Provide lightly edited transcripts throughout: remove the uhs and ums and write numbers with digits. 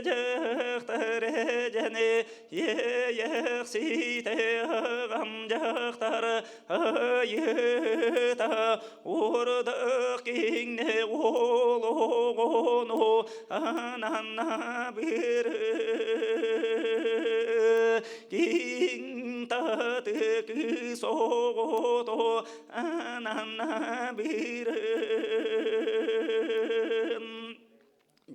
дьахтар эдьэни иэйэхситэ аҕам дьахтар айыта уордах киҥнэ олоҕону ананна быр киҥ таты кыыс оҕото ананна бырын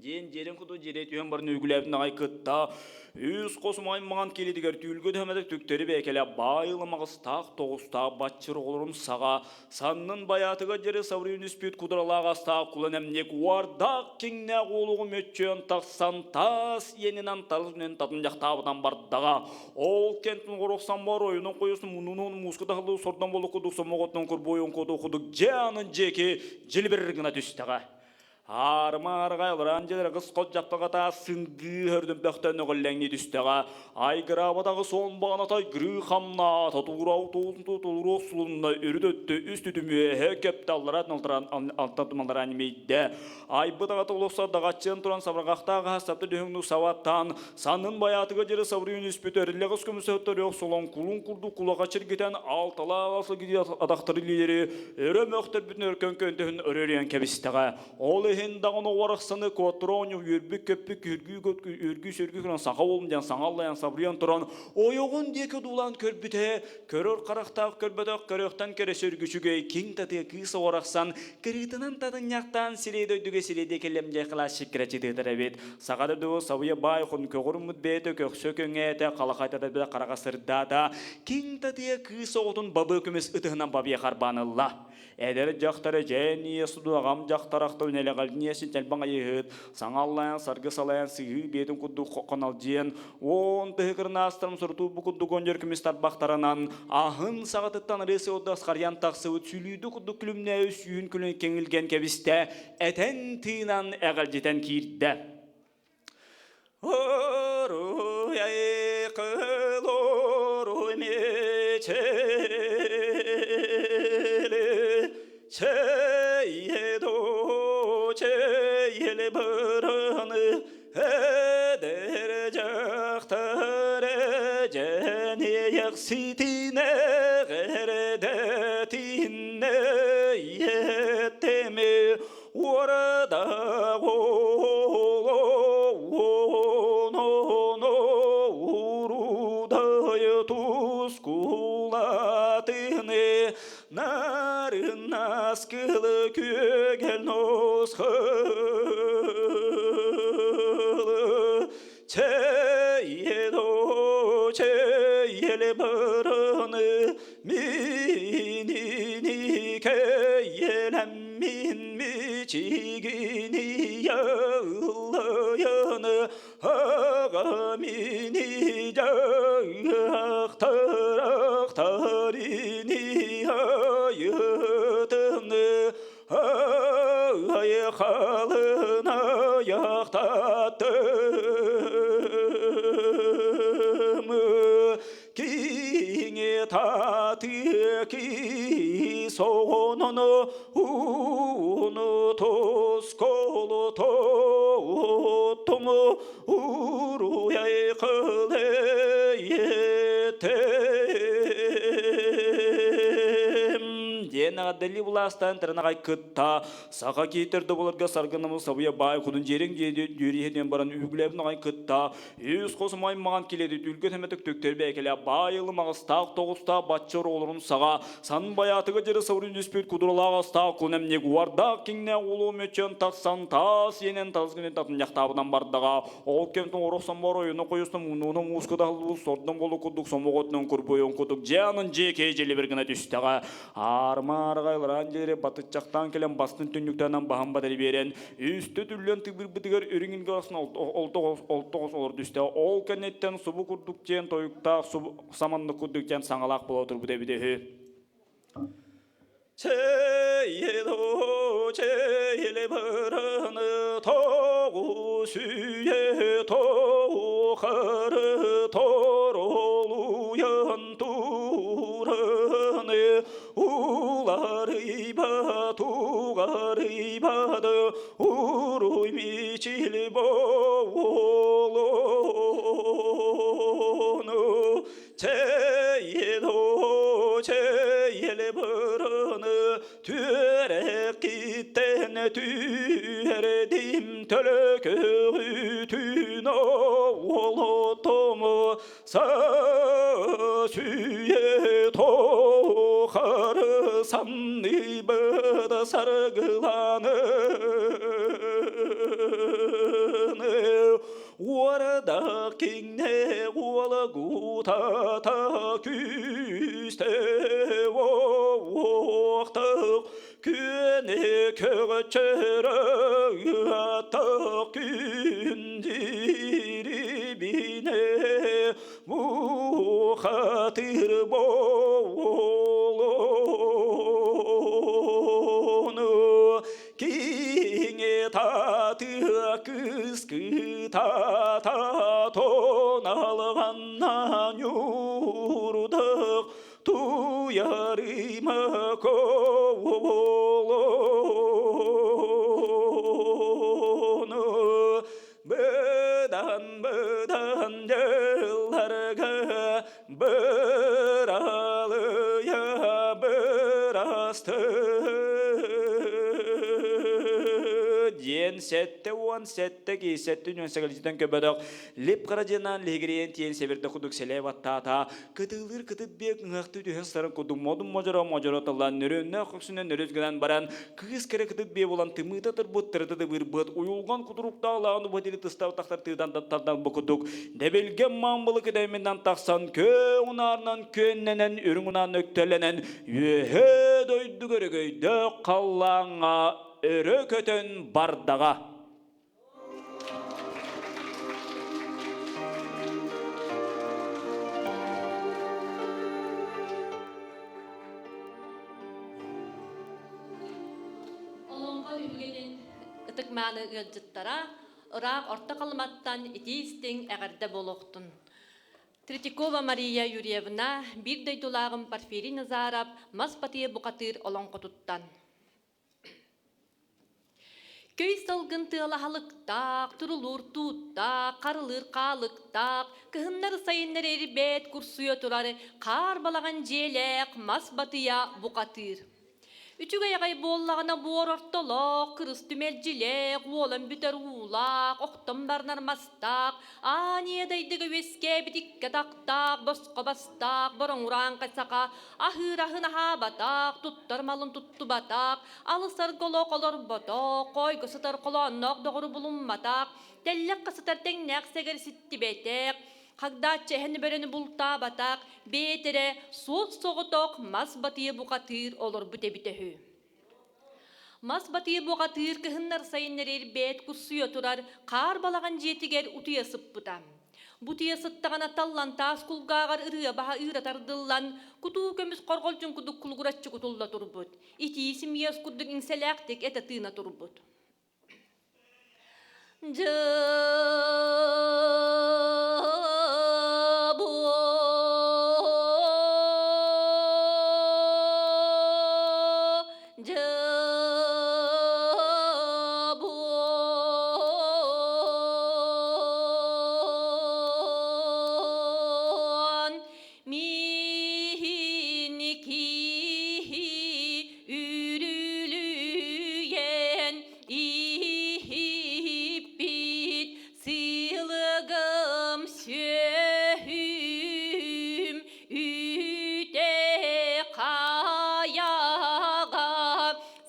Диэн дьиэрин куту дьиэрэ түһэн баран үгүлээбитин аҕай кытта үс хос маҥан киилитигэр түүлгэ түһэмэтэх түктэри бэйэкэлэ баайыламаҕыстаах тоҕустаах баччыр оҕолорун саҕа саннын байаатыгар дьэри сабырыйын үспүт кудралаах астаах кулан эмньик уордаах киҥнээх уолугу мөччүйэн тахсан таас иэнинэн талын татын дьахтаабытан бардаҕа ол кэнтин оҕорохсан бар ойунун хойусун муннунун мууска таһыллыы сордон болу кудук сомоҕотунан курбуойун куду кудук дьэ анын дьиэки дьилбир гына түстэҕэ. Аарыма-аарыҕай олорон дьиэлэр кыс хот дьаппаҕата сындыы хөрдөмпөхтөн өҕүллэҥнии түстэҕэ. Айгыраабатаҕы суон баҕаната айгырыы хамнаата туурау тулуруох сулунна үрүт өттө үс түтүмүөһэ көптө аллара алтан тумаллара ньимийдэ. Айбыт аҕата улуса даҕаччыан туран сабырҕахтаах аһа сапта дүһүҥнү сабаттаан саннын байаатыга дьири сабырыйын үспүт өрүллэҕис көмүсөттөрүөх солон кулун курдук кулаха чиргитэн алталаах атахтары илиилэри өрө мөхтөрбүтүн өркөн көнтөһүн өрөрүйэн кэбистэҕэ. Ол иһин даҕаны уорахсаны куоттура оонньуу үөрбүт-көппүт күһүргүү-сүргүү көрөн саха уолум диэн саҥа аллайан сабырыйан туран ойоҕун диэки одуулаан көрбүтэ көрөр харахтаах көрбөтөх көрүөхтэн кэрэ сүргүчүгэй киҥ татыа кыыс уорахсан кырыытынан татынньахтаан сирэй дойдуга сирэйдэ кэллэмдьэ классик кирачытыытар эбит саха дойду сабыйа баай хон көҕүрүммүт бэйэтэ көксө көҥээтэ халахайтата бile хараҕа сырдаата киҥ татыа кыыс оҕотун бабы көмүс ытыһынан бабыйа харбаан ылла. Эдэр дьахтары дьээн суду аҕам дьахтарахта үнэлэҕэлниэсин тэлбаҥ айыһыт, саҥа аллайан саргы салайан сыһыы биэтин курдук хоналдьыйан, уон тыһы кырнаастарым сурутуу бу курдук ондьор көмүс тарбахтаранан, аһын саҕатыттан арыасы одас харыйан тахсыбыт сүлүүдү курдук күлүмнээбит сүүһүн күлүн кэҥилгэн кэбистэ, этэн тыынан эҕэлдьитэн киирдэ. Оруй кыл оруй мечели Чейе до чейели быраны Эдер жактар эжени яхситине Гердетине еттеми Уорада урудай тускулатыны нарынас кылы күөгел носхылы чейело чейеле бараны минини кейелем мин мичигини яллайаны ага мини жактарактарини айытыны ай халына яктаттым киңи таты ки соғонону уну тусколу тоттуму уруяй кылы еттем диэн аҕаддали булаастаан тырнаҕай кытта саха киитэрдэ буларга саргынамы сабыйа баай кудун дьиэриҥ дьиэриһинэн баран үгүлээбин аҕай кытта Үс хос маймаҕан килэди түлгэ тэмэтик төктөр бэйкэлэ баайылы маҕыстаах тоҕустаах бачча оҕолорун саҕа сан байаатыга дьэрэ сабырын түспүт кудуралаах астаах кунэмник уардаах киҥнээх улуу мөччөн тахсан таас иэнэн тас гынын татынньахтаабынан бардаҕа ол кэмтэн орох сомбор ойуну хойустан муннууну мууска таһыллыбыт сордон болу курдук сомоҕотунан курбуйун курдук дьэ анын дьиэкэй дьэлибир гына түстэҕэ аарма аарҕайлараан дьиэри батыччахтаан кэлэн бастын түннүктэнэн баһан батары биэрэн Үстэ түллэн тыыбырбытыгар үрүҥ илгэ олтоҕос олорду үстэ. Ол кэнниттэн субу курдук диэн тойуктаах саманнык курдук диэн саҥалаах буола турбут эбитэ үһү. Чэйело чэйеле бараны тоҕу сүйе тоҕары торолуйан тураны Уларыйба тугарыйбады уруй мичил болону. Түһэрдим төлөкөҕүтүн олотому Сүйе тохары санныбыда саргыланы Уорда киҥне уола гутата күүсте уохтах күөне көҕөчөрө ыатах күндирибине бухатыр болону Киҥи татыа кыыс кытата тоналҕанна ньуурдах туйарыма колону быдан быдан дьылларга быралыйа бырасты диэн 77 киһи 78 көбөдөх лип хара диэнан лиһигириэн тиэн сэбирдэ кудук сэлээ баттаата кытыылыыр кытыт биэк ыһыахты түһэн сарын кудук модун модьоро модьоро тыллан нөрүөннөөх көхсүнэн нөрүс гынан баран кыыс кэрэ кытыт биэ булан тымыыта турбут тырыты тыбыырбыт уйулҕан кутуруктаах лаҕын убатили тыстав тахтар тыытан тардан бу кудук дэбилгэ маамбылы кыдаймынан тахсан көө унаарынан күөннэнэн үрүҥ унаан өктөлөнөн үөһэ дойду көрөгөйдөөх халлааҥҥа өрө көтөн бардаҕа. Олоҥхо үһүгэнин ытык-мааны ыалдьыттара ыраах Орто Халыматтан итии-истиҥ эҕэрдэ буолуохтун. Третьякова Мария Юрьевна биир дойдулааҕым Порфирий Назаров мас батыйа бухатыыр олоҥхотуттан. Көй салгын тыалаһалыктаах, турулуур тууттаах, харылыыр хаалыктаах, кыһыннар сайыннар эрбэт курсуйа турар хаар балаҕан дьиэлээх мас батыйа бухатыыр. Үчүгэй аҕай буоллаҕына буор ортолоох, кырыс түмэлдьилээх, уолан бүтэр уулаах, охтон барынар мастаах, аан ийэ дайдыга үөскээбит икки атахтаах, босхо бастаах, бороҥураан саха, аһыыр аһын аһаабатах, туттар малын туттубатах, алысарга олох олорботох, хойго сытар холоонноох доҕору булумматах, тэллэххэ сытар тэҥнээх сэгэр ситтибэтэх, хагдааччы эһэни бөрөнү бултаабатах, бэйэтэрэ суос-соҕотох мас батыйа бухатыыр олорбут эбитэ үһү. Мас батыйа бухатыыр кыһыннар сайыннар ирбэт куссуйа турар хаар балаҕан дьиэтигэр утуйа сыппыта. Бутуйа сыттаҕына таллан таас кулгааҕар ырыа баһа ыыра тардыллан, кутуу көмүс хорҕолдьун кудук кулугураччы кутулла турбут. Итии симиэс курдук иҥсэлээхтик этэ тыына турбут. Дьыбуон миһин киһи үрүлүйэн иһиппит сылыгым сүөһүм үтэ хайаҕа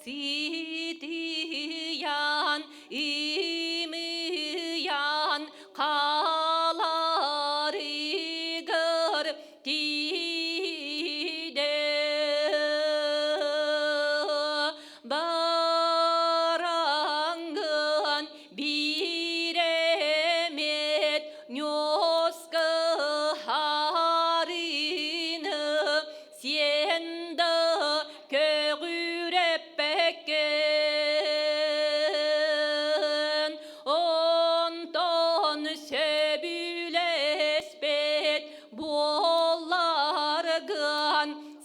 ситийан имыйан хааларыгар тиийдэ бараҥҥын биирэмэт ньуоска харыны сиэн да көҕүрэппэккин онтон сөбүлэспэт буолларгын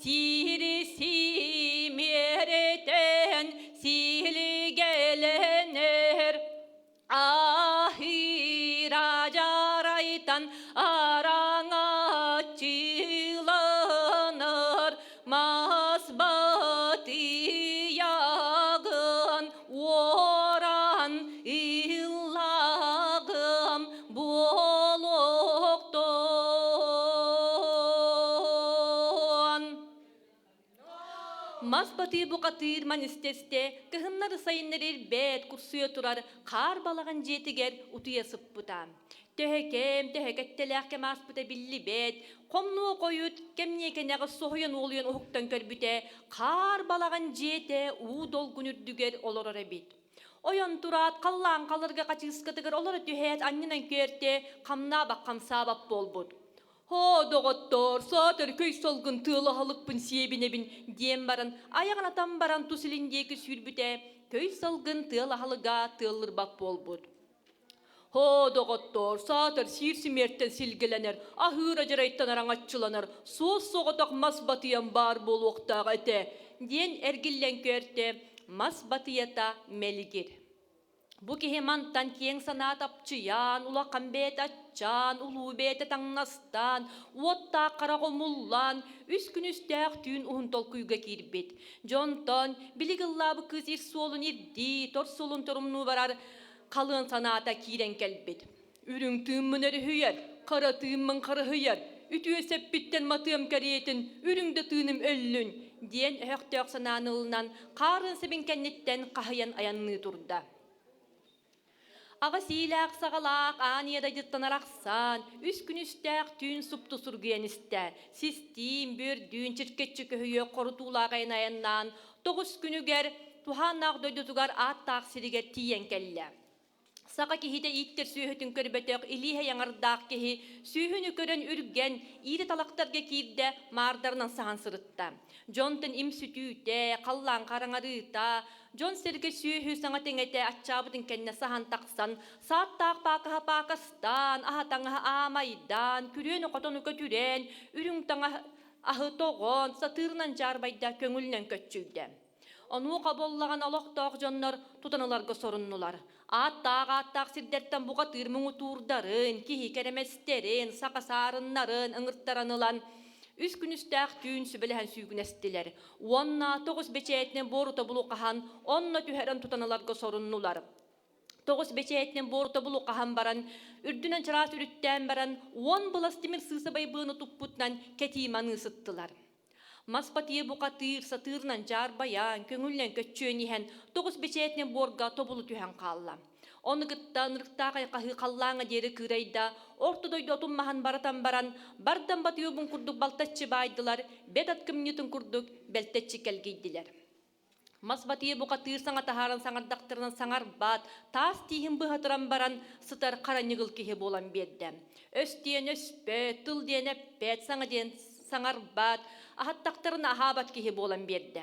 сири симиэритэн силигэлэнэр Аһыыра дьарайтан Мас батыы букатыыр ман истэ-истэ, кыһыннары сайыннары ирбэт, курсуйа турар хаар балаҕан дьиэтигэр утуйа сыппыта. Төһө кэм, төһө кэттэлээх кэм ааспыта биллибэт, хомнуо хойут кэмниэ кэнэҕэс соһуйан уолуйан уһуктан көрбүтэ, хаар балаҕан дьиэтэ уу долгун үрдүгэр олорор эбит. Ойон тураат, халлаан халырга хачыыскатыгар олоро түһээт анньынан күөртэ, хамнаабат хамсаабат буолбут. «Һоо, доҕоттоор, саатар көй салгын тыалаһалыкпын сиэбинэбин» диэн баран, айаҕын атан баран тус илин диэки сүүрбүтэ, көй салгын тыалаһалыга тыаллырбат буолбут. «Һоо, доҕоттоор, саатар сиир симиэртэн силгэлэнэр, аһыыр адьарайтан араҥаччыланар, суос-соҕотох мас батыйан баар буолуохтаах этэ» диэн эргиллэн көөртө, мас батыйата мэлигир. Бу киһи мантан киэҥ санаа тапчыйан, улахан бэйэтэ аччаан, улуу бэйэтэ таҥнастаан, уоттаах харах омуллан, үс күнүстээх түүн уһун толкуйга киирбит. Дьонтон билиг ыллаабыт кыыс ир суолун ирдии, тор суолун торумнуу барар халыан санаата киирэн кэлбит. Үрүҥ тыыммын өрүһүйэр, хара тыыммын харыһыйар, үтүө сэппиттэн матыам кэриэтин, үрүҥ да тыыным өллүн, диэн өһөхтөөх санааны ылынан, хаарын сэбин кэнниттэн хаһыйан айанныы турда. Аҕа сиилээх саҕалаах аан ийэ дайдыттан арахсан, үс күнүстээх түүн супту сургуйан истэ. Систиин, бүөрдүүн, чиркэччи көһүйэ хорутуулаах айан айаннаан, тоҕус күнүгэр туһааннаах дойдутугар ааттаах сиригэр тиийэн кэллэ. Саха киһитэ ииттэр сүөһүтүн көрбөтөх илииһэй аҥардаах киһи сүүһүнү көрөн үргэн, иирэ талахтарга киирдэ, маардарынан саһан сырытта. Дьонтон им сүтүүтэ, халлаан хараҥарыыта, дьон-сэргэ сүөһү саҥа тэҥэтэ аччаабытын кэннэ саһан тахсан, сааттаах паакаһа паакастаан, аһа таҥаһа аамайдаан, күрүөнү хотону көтүрэн, үрүҥ таҥаһ аһы тоҕон, сатыырынан дьаарбайда көҥүлүнэн көччүйдэ. Онуоха буоллаҕына олохтоох дьоннор тутан ыларга соруннулар. Ааттаах-ааттаах сирдэртэн бухатыыр муҥутуурдарын, киһи кэрэмэстэрин, саха саарыннарын ыҥыртаран ылан, үс күнүстээх түүн сүбэлэһэн сүүгүнэстилэр. Уонна тоҕус бэчээтинэн буорута булуқаһан, онно түһэрэн тутан ыларга соруннулар. Тоҕус бэчээтинэн буорута булуқаһан баран, үрдүнэн чараас үрүттээн баран, уон былас тимир сыысабай быаны туппутунан кэтии маныы сыттылар. Мас батыйа бухатыыр, сатыырынан дьаарбайан, көҥүллэн көччүөн иһэн, тоҕус бэчээтинэн буорга тобулу түһэн хаалла. Ону кытта ынырыктаах айхаһыы халлааҥҥа диэри кыырайда, орто дойду отун маһын баратан баран, бардан батыйабын курдук балтаччы баайдылар, бэт ат кымньыытын курдук бэлтэччи кэлгийдилэр. Мас батыйа бухатыыр саҥа таһааран саҥардахтарынан саҥарбат, таас тииһин быһа туран баран сытар хара ньыгыл киһи буолан биэрдэ. Өс диэн өспөт, тыл диэн эппэт, саҥа диэн саҥарбат, аһаттахтарына аһаабат киһи буолан биэрдэ.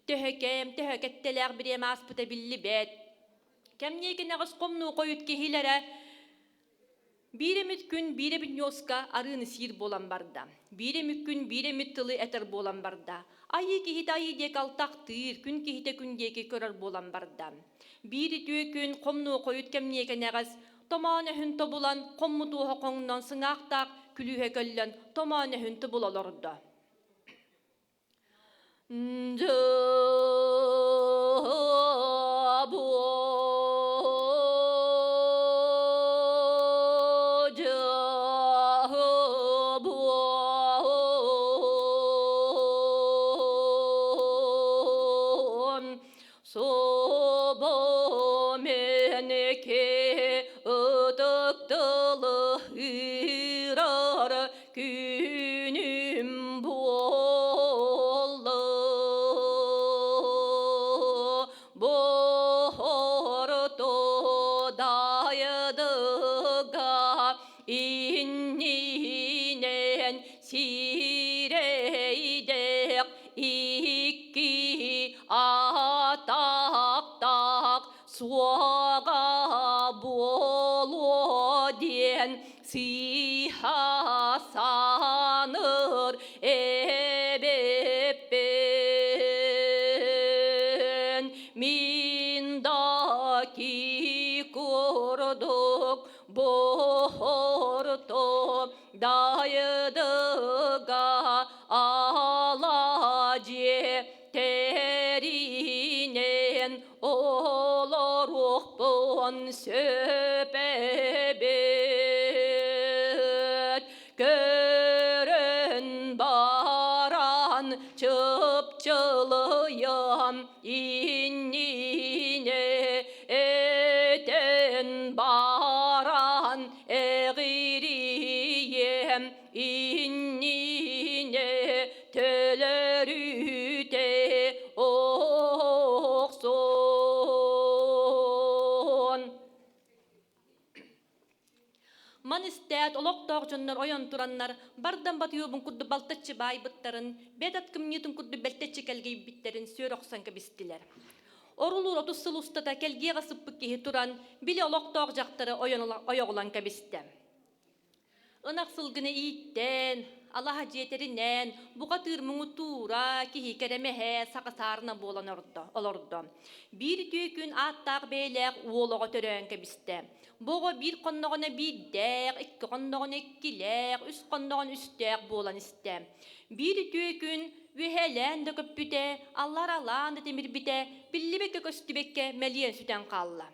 Төһө кэм, төһө кэттэлээх бириэмэ ааспыта биллибэт. Кэмниэ кэнэҕэс хомнуу хойут киһилэрэ Биир эмит күн биир эбит ньуоска арыыны сиир буолан барда. Биир эмит күн биир эмит тылы этэр буолан барда. Айыы киһитэ айыы диэки алтахтыыр, күн киһитэ күн диэки көрөр буолан барда. Биир үтүө күн хомнуо хойут кэмниэ кэнэҕэс томоон өһүн тобулан, хоммут уоһа хоҥнон сыҥаахтаах күлүүһэ көллөн томоон өһүн тобула олордо. Ытыктылыырар күнүм буолла Борто дайдыга иннинэн сирэйдэх икки атахтаах суоҕа буолуо диэн сыыһа саныыр эбиппин. Мин да ки курдук буһурту дайдыга аладьы тэринэн олоруохпун сөп эбит. Көрөн баран чыпчылыйан. иннинэ этэн баран эҕирийиэм иннинэ төлөрүтэ охсон. Ман истээт олохтоох дьоннор ойон тураннар, бардан батыйуобун курдук балтаччы баайбыттарын, бэт ат кымньыытын курдук бэлтэччи кэлгэйбиттэрин сүөр охсон кэбистилэр. Орулуур 30 сыл устата кэлгиэҕэ сыппыт киһи туран, били олохтоох дьахтары ойоҕулан кэбистэ. Ынах сылгыны ииттэн, алаһа дьиэтэринэн, бухатыыр муҥутуура, киһи кэрэмэһэ, саха саарына буолан олордо. Биир үтүө күн ааттаах бэйэлээх уол оҕо төрөөн кэбистэ. Бу оҕо биир хонноҕуна биирдээх, икки хонноҕуна иккилээх, үс хонноҕун үстээх буолан истэ. Биир үтүө күн үөһээлээн да көппүтэ, алларалаан да тимирбитэ, биллибэккэ-көстүбэккэ мэлийэн сүтэн хаалла.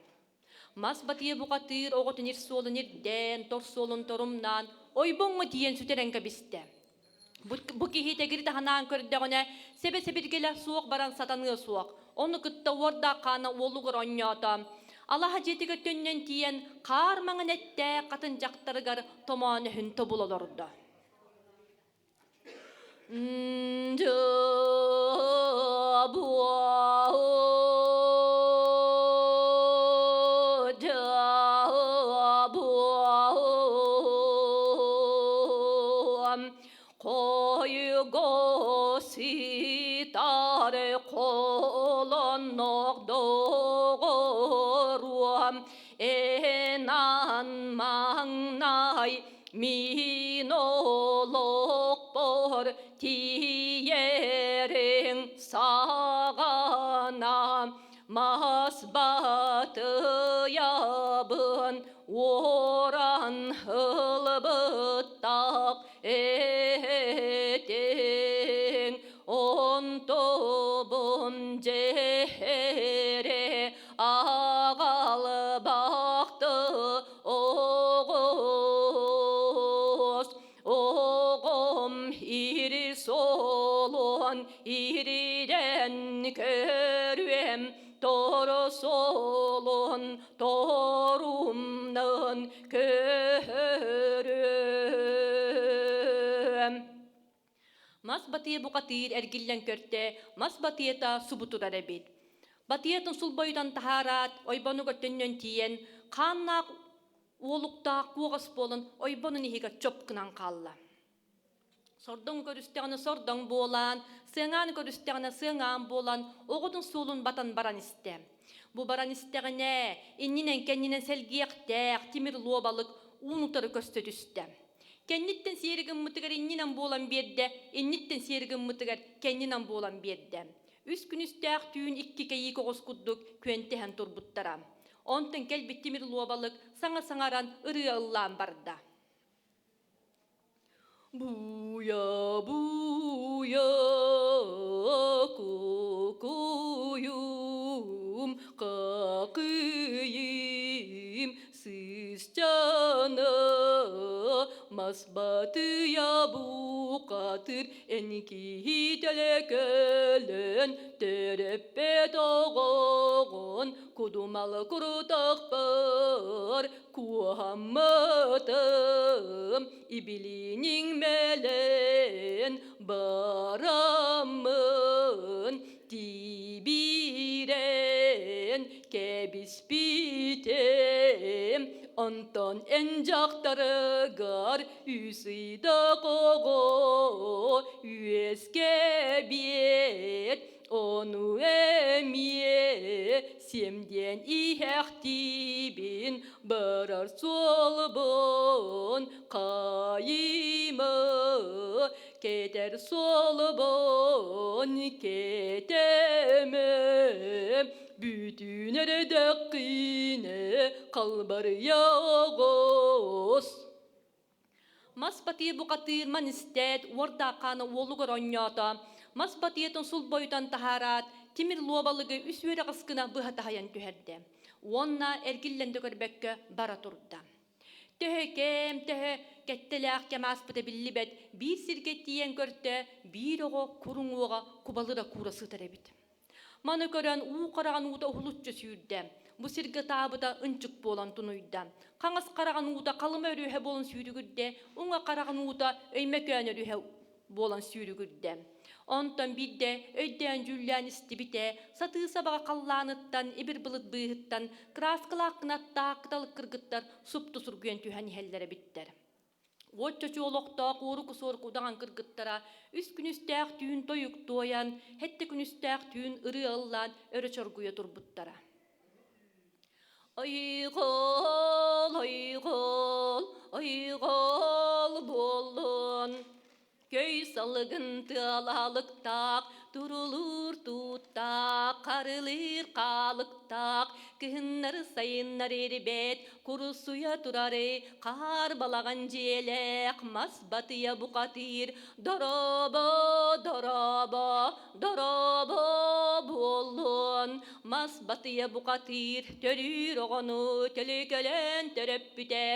Мас батыйа бухатыыр оҕотун ир суолун ирдээн, тор суолун торумнаан, ойбоҥҥо тиийэн сүтэрэн кэбистэ. Бу киһи тэгири таһынаан көрдөҕүнэ, сэбэ-сэбиргэлэ суох баран сатаныа суох. Ону кытта уордаах хаана уолугар оонньоото. Алаһа дьиэтигэр төннөн тиийэн, хаар маҥан эттээх хатын дьахтарыгар томоон өһүн тобул олордо. Хойго сытар холоннох доҕоруом Энан маҥнай Мин олохпор тиийэриҥ саҕана мас батыйабын уоран ылбыттах этиҥ онтубун дьиһэрэ аҕалбахты Оҕус, оҕом ири солуон иридэн көрүөм, торо солуон торумнан көрүөм. Мас батыйа бухатыыр эргиллэн көртө, мас батыйата субу турар эбит. Батыйатын сулбойутан таһаараат, ойбонугар төннөн тиийэн, хааннаах уолуктаах куоҕас буолан ойбонун иһигэр чоп гынан хаалла. Сордоҥ көрүстэҕинэ сордоҥ буолан, сыаҥаан көрүстэҕинэ сыаҥаан буолан, оҕотун суолун батан баран истэ. Бу баран истэҕинэ, иннинэн-кэннинэн сэлгиэхтээх тимир луобалык уун утары көстө түстэ. Кэнниттэн сиэри гыммытыгар иннинэн буолан биэрдэ, инниттэн сиэри гыммытыгар кэннинэн буолан биэрдэ. Үс күнүстээх түүн икки кэйиик оҕус курдук күөнтэһэн турбуттара. Онтон кэлбит тимир луобалык саҥа саҥаран ырыа ыллаан барда. Буя, буя, кукуюм, какыйым, Сыысчаана мас батыйа бухатыр эн киһи төлөкөлөн төрөппөт оҕоҕун кудумал курутахпар куоһаммытым ибилиниҥ мэлэн бараммын тиибиирэн кэбиспитим онтон эн дьахтарыгар үс ыйдаах оҕо үөскэбиэт ону эмиэ сиэм диэн иһэхтиибин барар суолбун хайыма Кетер суолубун кетеме, бүтүн эрэдэххине халбарыйа оҕус. Мас батыйа бухатыыр ман истээт, уордааххаана уолугар оонньоото. Мас батыйатын сулбойутан таһаараат, тимир луобалыгы үс үөрэх ыскына быһа таһыйан түһэрдэ. Уонна эргиллэн да көрбөккө бара турда. Төһө кэм, төһө кэттэлээх кэм ааспыта биллибэт, биир сиргэ тиийэн көртө, биир оҕо куруҥ уоҕа кубалыра куура сытар эбит. Маны көрөн уу хараҕын уута уһулуччу сүүрдэ. Бу сиргэ таабыта ынчык буолан тунуйда. Хаҥас хараҕын уута Халыма өрүһэ буолан сүүрүгүрдэ, уҥа хараҕын уута Өймөкөөн өрүһэ буолан сүүрүгүрдэ. Онтон биирдэ өйдөөн-дьүүллээн истибитэ, сатыы сабаҕа халлааныттан, ибир былыт быыһыттан кырааскалаах кынаттаах кыталык кыргыттар супту сургуйан түһэн иһэллэр эбиттэр. Уот чочу олохтоох уоруку-суорук удаҕан кыргыттара үс күнүстээх түүн тойук туойан, сэттэ күнүстээх түүн ырыа ыллаан өрө чоргуйа турбуттара. Ойгол, ойгол, ойгол буоллун, Көй салгын тыалаалыктаах, турулуур тууттаах, харылыыр хаалыктаах, кыһыннары сайыннары ирбэт, курусуйа турары, хаар балаҕан дьиэлээх, мас батыйа бухатыыр, дорообо, дорообо, дорообо буоллун, мас батыйа бухатыыр, төрүүр оҕону төлөкөлөөн төрөппүтэ,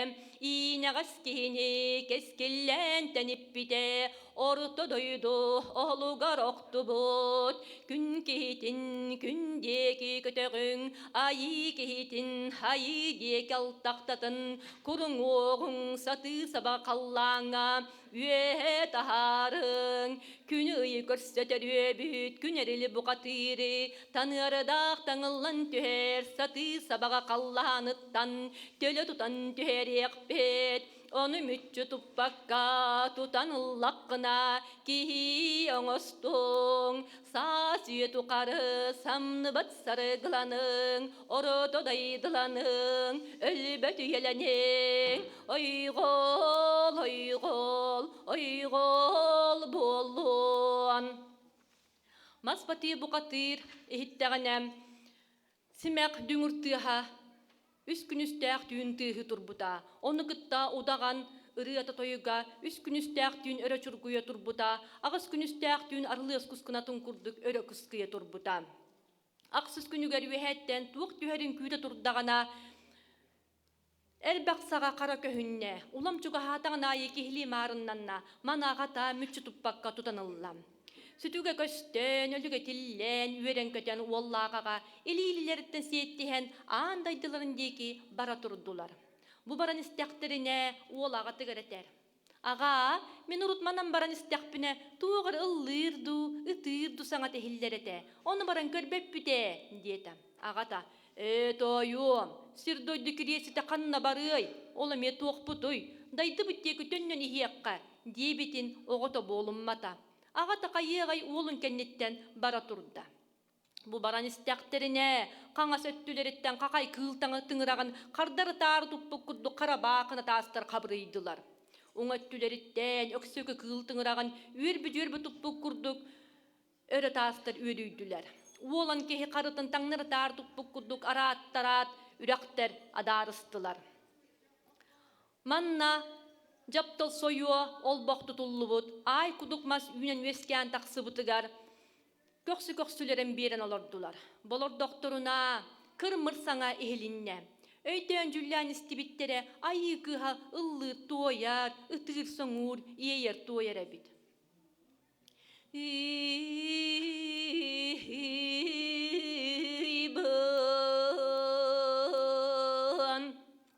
Иинэҕэс киһини кэскиллээн тэниппитэ, орто дойду оһолугар охтубут. Күн киһитин күн диэки көтөҕүҥ, айыы киһитин айыы диэки алтахтатын, куруҥуоҕуҥ сатыы саба халлааҥҥа үөһэ таһаарыҥ. Күнү ыйы көрсө төрүөбүт, күн эрили бухатыыры, таныардаах таҥыллан түһэр сатыы сабаҕа халлааныттан төлө тутан түһэриэхпит. Ону мүччү туппакка тутан ыллаххына киһи оҥостуҥ. Саас үйэ тухары самныбат сарыгыланыҥ, орото дайдыланыҥ, өлбөт үйэлэниҥ. Ойҕол, ойҕол, ойҕол буоллун. Мас батыы бухатыыр иһиттэҕинэ симэх дүҥүр тыаһа үс күнүстээх түүн тыаһыы турбута. Ону кытта удаҕан ырыата тойуга үс күнүстээх түүн өрө чургуйа турбута, аҕыс күнүстээх түүн арылыас кускунатын курдук өрө кыскыйа турбута. Ахсыс күнүгэр үөһэттэн туох түһэрин күүтэ турдаҕына, Элбэх саҕа хара көһүннэ, улам чугаһаатаҕын аайы киһилии маарыннанна, манаҕата мүччү туппакка тутан ылла. Сүтүгэ көстөн, өлүгэ тиллэн, үөрэн-көтөн уоллаах аҕа илии-илиилэриттэн сиэттиһэн аан дайдыларын диэки бара турдулар. Бу баран истэхтэринэ уол аҕатыгар этэр: «Аҕаа, мин урут манан баран истэхпинэ туох эрэ ыллыыр дуу, ытыыр дуу саҥата иһиллэр этэ, ону баран көрбөппүт ээ» диэтэ. Аҕата: «Ээ, тоойуом, сир-дойду кириэситэ ханна барыай, ол эмиэ туохпутуй, дайдыбыт диэки төннөн иһиэххэ» диэбитин оҕото буолуммата. Аҕата хайыаҕай уолун кэнниттэн бара турда. Бу баран истэхтэринэ, хаҥас өттүлэриттэн хахай кыыл тыҥыраҕын хардары-таары туппут курдук хара баахына таастар хабырыйдылар. Уҥа өттүлэриттэн өксөкү кыыл тыҥыраҕын үөрбү-дьүөрбү туппут курдук өрө таастар үөрүйдүлэр. Уолан киһи харытын таҥнары-таары туппут курдук арааттараат үрэхтэр адаарыстылар. Манна дьаптал сойуо олбох тутуллубут аай кудук мас үүнэн үөскээн тахсыбытыгар көхсү-көхсүлэрин биэрэн олордулар. Болордохторуна кыр-мыр саҥа иһилиннэ. Өйдөөн-дьүллээн истибиттэрэ айыы кыыһа ыллыыр туойар, ытыыр соҥуур, иэйэр туойар эбит. Ыйбын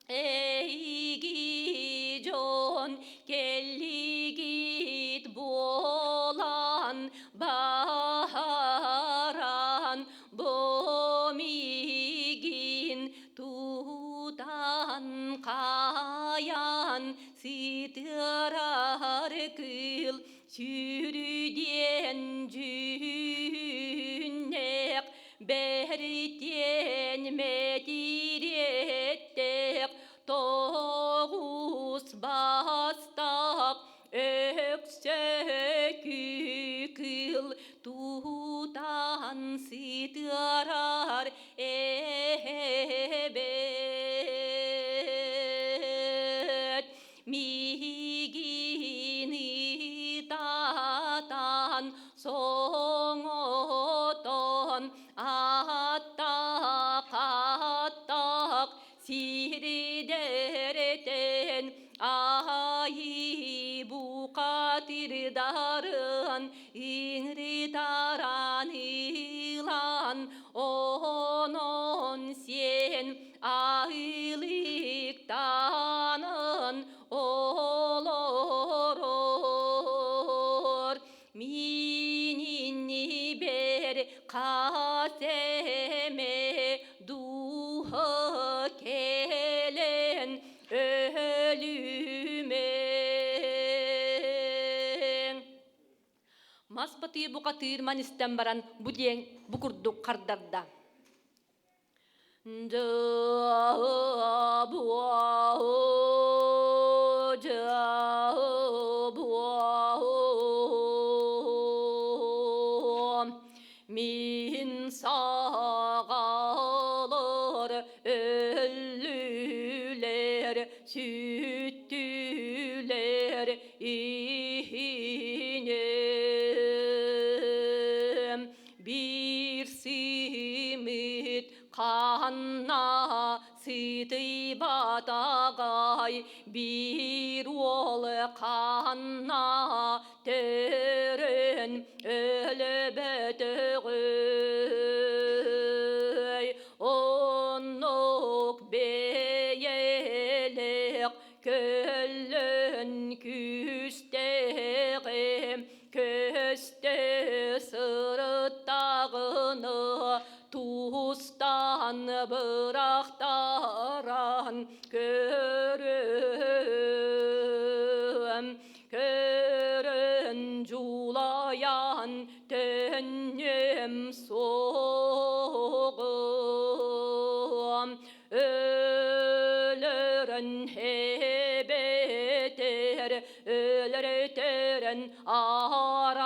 Эйиги дьон кэллигит буолан баһаран бу миигин тутан хайан сытыарар кыыл сүрүдиэн дьүһүннээх бэритиэн мэтириэттээх тоҕус бастаах өксөкү кыыл тутан сытыарар эбэт Миигин ытатан, соҥотон, аттах-аттах сирдэртэн айыы бухатырдарын ыҥыртаран ылан. Хас эмэ дууһа кэлэн өлүмэҥ. Мас батыы букатыыр ман истэн баран бу диэн бу курдук хардарда. Мин саҕалар өллүлэр, сүттүлэр иһинем. Биир симит ханна сытыйбатаҕай, биир уол ханна төрөн өлбөтөҕөй. Оннук бэйэлээх көллөн күүстээҕим көстө сырыттаҕына тустан бырахтаран көрөм көрөн дьулайан төннүөм суоҕум өлөрөн эбэтэр өлөрөтөрөн арахсыам.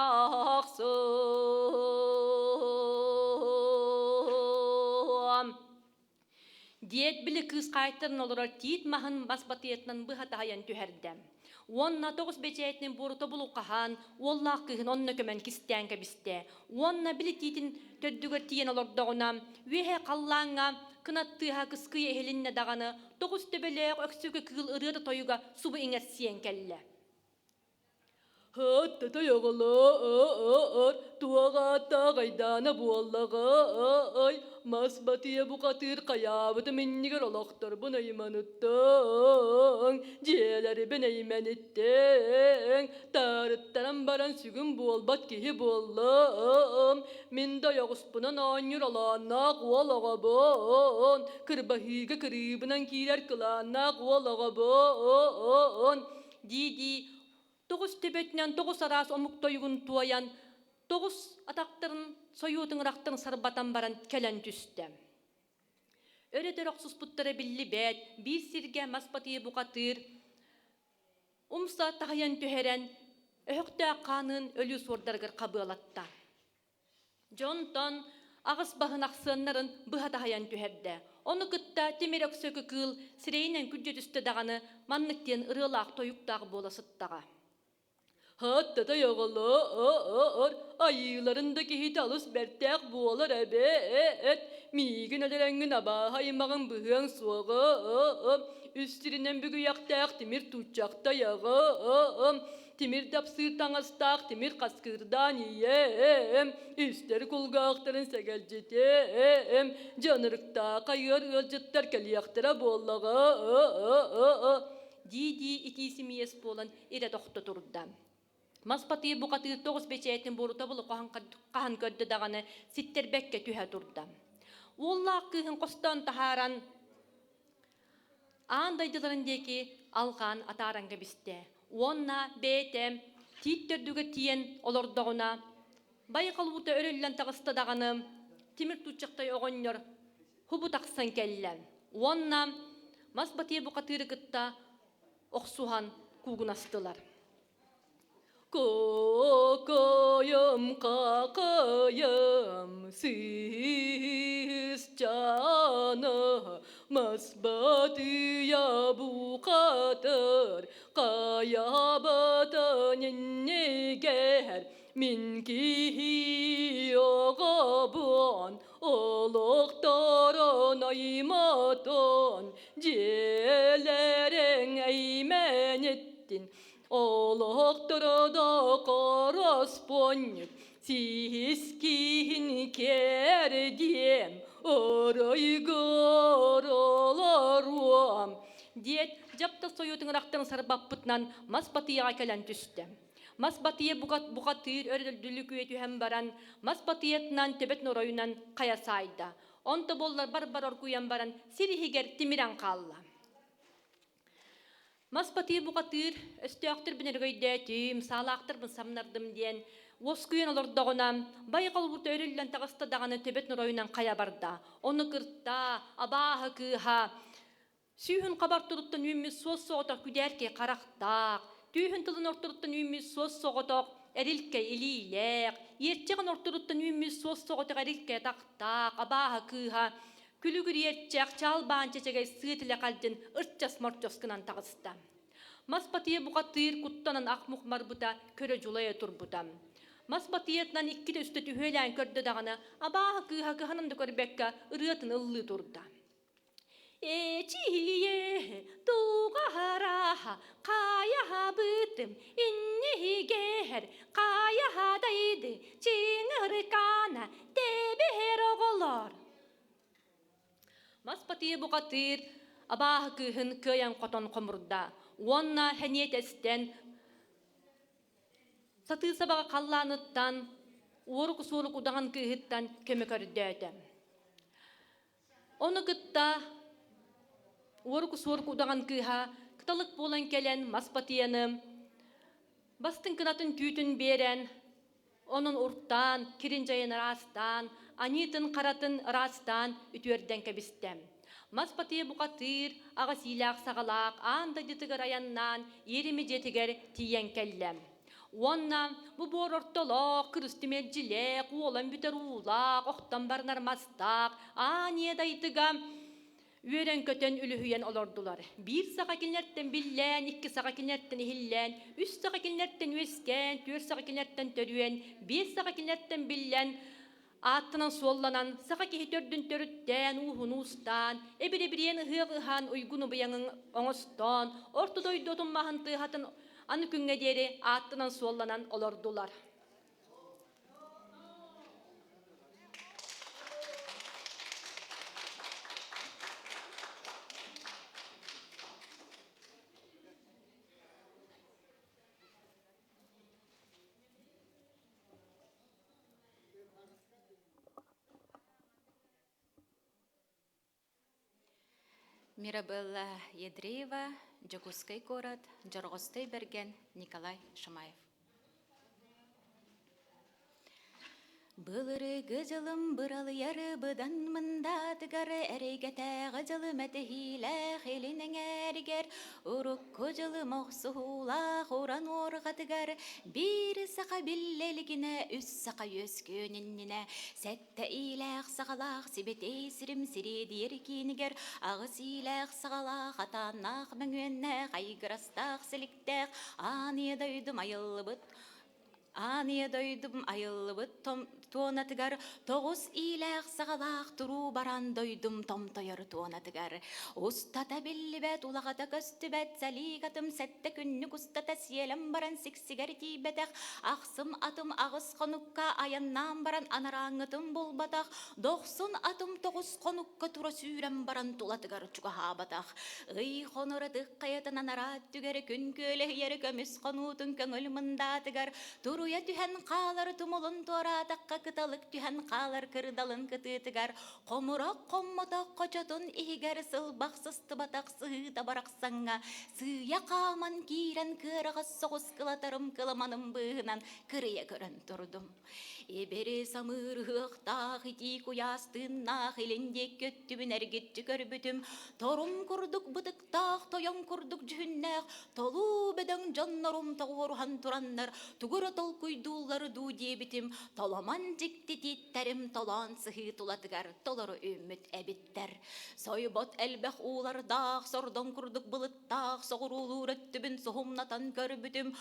Диэт били кыыс хаайтаран олорор тиит маһын бас батыйатынан быһа таһыйан түһэрдэ. Уонна тоҕус бэчээтинэн буорута булуқаһаан, уоллаах кыыһын онно көмөн кистээн кэбистэ. Уонна били тиитин төрдүгэр тиийэн олордоҕуна, үөһэ халлааҥҥа кынат тыаһа кыскыйа иһилиннэ даҕаны, тоҕус төбөлөөх өксөкү кыыл ырыата тойуга субу иҥэрсийэн кэллэ. Һыттытай оҕолоор, туох ааттаах айдаана буоллаҕай? Мас батыйа бухатыыр хайаабытым иннигэр олохторбун айманыттыҥ, дьиэлэрбин эймэниттиҥ, таарыттаран баран сүгүн буолбат киһи буоллум. Мин да ойоҕоспунан оонньуур олоонноох уол оҕобун, кырбаһыыга кырыыбынан киирэр кылааннаах уол оҕобун Дии-дии тоҕус төбөтүнэн тоҕус араас омук тойугун туойан, тоҕус атахтарын сойуотун ырахтарын сарбатан баран кэлэн түстэ. Өрө-төр охсуспуттара биллибэт, биир сиргэ мас батыйа бухатыыр, умса таһыйан түһэрэн, өһөхтөөх хаанын өлүү суордарыгар хабыалатта. Дьонтон аҕыс баһын ахсыаннарын быһа таһыйан түһэрдэ. Ону кытта Тимир Өксөкү кыыл сирэйинэн күрдьэ түстэ даҕаны маннык диэн ырыалаах-тойуктаах буола сыттаҕа. Һаттатай оҕолоор, айыыларын да киһитэ алыс бэртээх буолар эбээт. Миигин өлөрөҥҥүн абааһы аймаҕын быһыаҥ суоҕа. Үс сиринэн бүгүйэхтээх тимир тууччахтайаҕым. Тимир дапсыыр таҥастаах тимир хаскыырдаан ийэм, истэр кулгаахтарын сэгэлдьитиэм, дьанырыктаах хайыар ыалдьыттар кэлиэхтэрэ буоллаҕа Дии-дии итии симиэс буолан ирэ тохто турда. Мас батыйы бухатыыр тоҕус бэчээтин буорута булу хаһан көрдө даҕаны ситтэрбэккэ түһэ турда. Уоллаах кыыһын хостоон таһааран аан дойдуларын диэки алҕаан атааран кэбистэ уонна бэйэтэ тиит төрдүгэр тиийэн олордоҕуна байҕал уута өрүллэн таҕыста даҕаны тимир тууччахтай оҕонньор хубу тахсан кэллэ уонна мас батыйа бухатыыры кытта охсуһан куугунастылар. Кокойум, какайым, сыысчана, мас батыйа бухатыр, хайабатын иннигэр, мин киһи оҕобун, олохторун айматын, дьиэлэриҥ эймэниттин, Олохторо да короспонньук, сиискиин кэрдиэм, оройгор олоруом. Диэт, дьапта сойуутун ырахтан сарбаппытынан мас батыйаҕа кэлэн түстэ. Мас батыйа бухатыыр өрөлдүлүкүө түһэн баран, мас батыйатынан төбөт норойунан хайа саайда. Онто буоллар бар-бар оргуйан баран сир иһигэр тимирэн хаалла. Мас батыйа бухатыыр өстөөхтөрбүн өрөгөйдөөтүм, саалаахтарбын самнардым диэн уоскуйан олордоҕуна, байҕал уута өрүллэн таҕыста даҕаны төбөт норойунан хайа барда. Ону кырта, абааһы кыыһа Сүүһүн хабар туруттан үүммүт суос-соҕотох күдээркэй харахтаах, түүһүн тылын ортотуттан үүммүт суос-соҕотох эрилкэй илиилээх, иэрчэҕин ортотуттан үүммүт суос-соҕотох эрилкэй атахтаах, абааһы кыыһа, күлүгүр иэрчэх, чаалбаан чэчэгэй сыа тилэхэлдьин ырчас-морчос гынан таҕыста. Мас батыйа бухатыыр куттанан ах-мух барбыта, көрө дьулайа турбута. Мас батыйатынан иккитэ үстэ түһүөлээн көрдө даҕаны, абааһы кыыһа кыһанан да көрбөккө ырыатын ыллыы турда. Эчийэ, туҕаһараһа, хайаһабытым, инниһигэһэр, хайаһадайды, чыҥырыкаана, тэбэһэр оҕолор. Мас батыйа бухатыыр абааһы кыыһын кыайан хотон хомурда уонна хэниэтэстэн сатыы сабаҕа халлааныттан уорук-суорук удаҕан кыыһыттан көмө көрдөөтө. Ону кытта уорук-суорук удаҕан кыыһа кыталык буолан кэлэн мас батыйаны бастыҥ кынатын түүтүн биэрэн, онон уртаан, кирин дьайын ыраастаан, аньыытын-харатын ыраастаан үтүөрдэн кэбистэ. Мас батыйа бухатыыр, аҕа сиилээх саҕалаах аан дойдутугар айаннаан иэрими дьиэтигэр тиийэн кэллэ. Уонна бу буор ортолоох, кырыс түмэлдьилээх, уолан бүтэр уулаах, охтон барынар мастаах, аан ийэ дайдыга үөрэн-көтөн үлүһүйэн олордулар. Биир саха кинилэртэн биллээн, икки саха кинилэртэн иһиллээн, үс саха кинилэртэн үөскээн, түөрт саха кинилэртэн төрүөн, биэс саха кинилэртэн биллэн, ааттанан суолланан, саха киһи төрдүн төрүттээн, ууһун уустаан, эбир-эбириэн ыһыах ыһан, уйгун убуйаҥын оҥостоон, орто дойду отун маһын тыаһатын аны күҥҥэ диэри ааттанан суолланан олордулар. Мирабелла Ядреева, Дьокуускай куорат, Дьорҕостой Бэргэн, Николай Шамаев. Былыргы дьылым быралыйар быдан мындаатыгар эрэйгэтээҕи дьылым этэһиилээх илин эҥээригэр урукку дьылым охсуһуулаах уран уорҕатыгар биир саха биллэ илигинэ үс саха үөскүөн иннинэ сэттэ иилээх саҕалаах сибэтиэй сирим сириэдийэр киинигэр аҕыс иилээх саҕалаах атааннаах мөҥүөннээх айгырастаах силиктээх аан ийэ дойдум айыллыбыт Аан ийэ дойдум айыллыбыт туонатыгар тоҕус иилээх саҕалаах туруу баран дойдум томтойор туонатыгар устата биллибэт улаҕата көстүбэт сэлиик атым сэттэ күннүк устата сиэлэн баран сиксигэр тиийбэтэх ахсым атым аҕыс хонукка айаннаан баран анарааҥҥытын булбатах дохсун атым тоҕус хонукка тура сүүрэн баран тулатыгар чугаһаабатах ый хонор ытык хайатын анараа өттүгэр күн күөлэһийэр көмүс хонуутун көҥүл мындаатыгар туруйа түһэн хаалар тумулун туораатахха кыталык түһэн хаалар кырдалын кытыытыгар хомурах хоммотох хочотун иһигэр сылбах сыстыбатах сыһыыта барахсаҥҥа сыыйа хааман киирэн кыараҕас соҕус кылатарым кыламаным быыһынан кырыйа көрөн турдум. Ибири самыыр ыһыахтаах итии куйаас тыыннаах илин диэки өттүбүн эргиччи көрбүтүм, торум курдук бытыктаах, тойон курдук дьүһүннээх, толуу бөдөҥ дьоннорум тоҕуоруһан тураннар тугу эрэ толкуйдууллар дуу диэбитим, толомон дьикти тииттэрим толоон сыһыы тулатыгар толору үүммүт эбиттэр. Сойбот элбэх уулардаах, сордоҥ курдук былыттаах, соҕуруулуур өттүбүн суһумнатан көрбүтүм,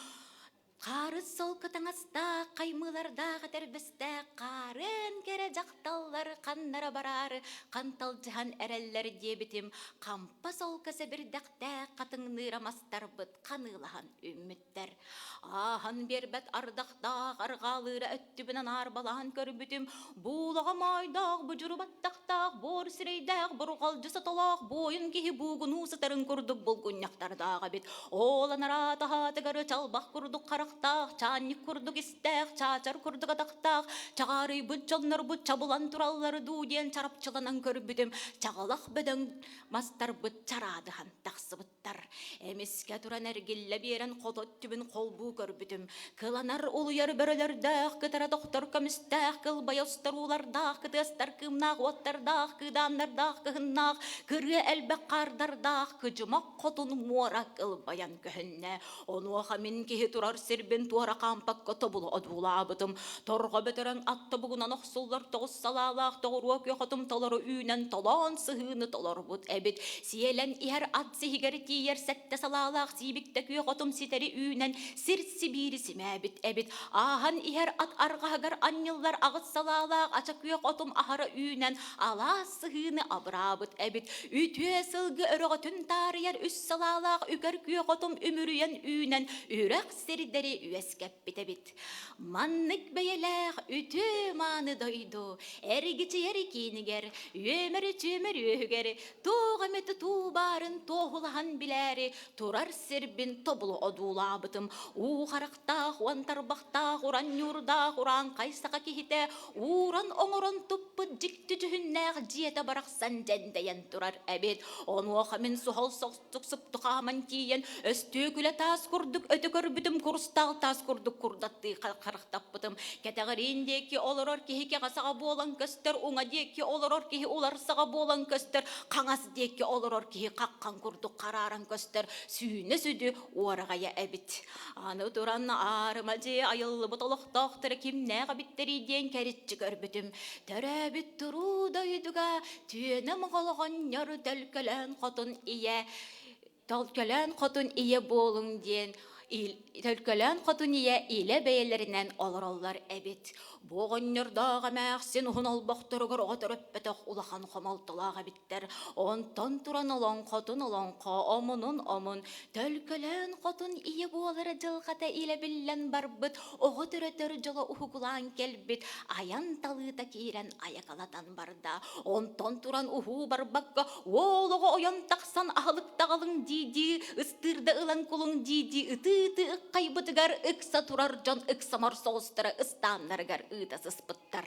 Хаарыс солко таҥастаах, хаймыылардаах этэрбэстээх хаарыан кэрэ дьахталлар ханнара бараары ханталдьыһан эрэллэр диэбитим, хампа солко сэбирдэхтээх хатыҥныыра мастарбыт ханыылаһан үүммүттэр. Ааһан биэрбэт ардахтаах арҕаалыыра өттүбүнэн аарбалаан көрбүтүм, буулаҕа моойдоох, будьуру баттахтаах, буор сирэйдээх, бурҕалдьы сотолоох буойун киһи буугунуу сытарын курдук булгунньахтардаах эбит. Ол анараа таһаатыгар чалбах курдук харахтаах. харахтаах, чаанньык курдук истээх, чаачар курдук атахтаах, чаҕаарыйбыт дьоннорбут чабылан тураллар дуу диэн чарапчыланан көрбүтүм, чаҕылах бөдөҥ мастарбыт чараадыһан тахсыбыттар. Эмискэ туран эргиллэ биэрэн хото өттүбүн холбуу көрбүтүм. Кыланар улуйар бөрөлөрдөөх, кытара тохтор көмүстээх, кылбайа устар уулардаах, кытыастар кыымнаах уоттардаах, кыыдааннардаах кыһыннаах, кырыа элбэх хаардардаах, кыдьымах хотун муора кылбайан көһүннэ. Онуоха мин киһи турар сирбин туора хаампакка тобулу одуулаабытым. Торҕо бөтөрөҥ ат тобугунан охсуллар тоҕус салаалаах тоҕуруо күөх отум толору үүнэн толоон сыһыыны толорбут эбит. Сиэлэн иһэр ат сиһигэр тиийэр сэттэ салаалаах сиибиктэ күөх отум ситэри үүнэн сир сибиири симээбит эбит. Ааһан иһэр ат арҕаһыгар анньыллар аҕыс салаалаах ача күөх отум аһара үүнэн алаас сыһыыны абыраабыт эбит. Үтүө сылгы өрөҕөтүн таарыйар үс салаалаах үкэр күөх отум үмүрүйэн үүнэн үрэх сирдэри үөскэппит эбит. Маннык бэйэлээх үтүө-мааны дойду эргичийэр киинигэр, үөмэр-үчүөмэр үөһүгэр туох эмэ тутуу баарын туоһулаһан билээри турар сирбин тобулу одуулаабытым. Уу харахтаах, уон тарбахтаах, уран ньуурдаах, урааҥхай саха киһитэ ууран оҥорон туппут дьикти дьүһүннээх дьиэтэ барахсан дьэндэйэн турар эбит. Онуоха мин суһал супту хааман тиийэн, өстүөкүлэ таас курдук өтө көрбүтүм, курустаал таас курдук курдаттыы харахтаппытым. Кэтэҕириин диэки олорор киһи кэҕэ саҕа буолан көстөр, уҥа диэки олорор киһи улар саҕа буолан көстөр, хаҥас диэки олорор киһи хаххан курдук харааран көстөр, сүүнэ сүдү уораҕайа эбит. Аны туран аарыма дьиэ айыллыбыт олохтоохторо кимнээх эбиттэрий диэн кэриччи көрбүтүм. Төрөөбүт туруу дойдуга түөнэ моҕолоҕонньор төлкөлөөн хотун ийэ төлкөлөөн хотун ийэ буолуҥ диэн төлкөлөөн хотун ийэ илэ бэйэлэринэн олороллор эбит. Бу оҕонньордоох эмээхсин уһун олбохторугар оҕо төрөппөтөх улахан хомолтолоох эбиттэр. Онтон туран олоҥхотун олоҥхо, омунун омун, төлкөлөөн хотун ийэ буолара дьылҕата илэ биллэн барбыт, оҕо төрөтөр дьоло уһугулаан кэлбит, айан талыыта киирэн айакалатан барда. Онтон туран уһуу барбакка, уол оҕо ойон тахсан аһылыктаҕалыҥ дии-дии, ыстыырда ылан кулуҥ дии-дии ытыы-ытыы ыккайбытыгар ыкса турар дьон ыксамар соҕустара ыстааннарыгар ыыта сыспыттар.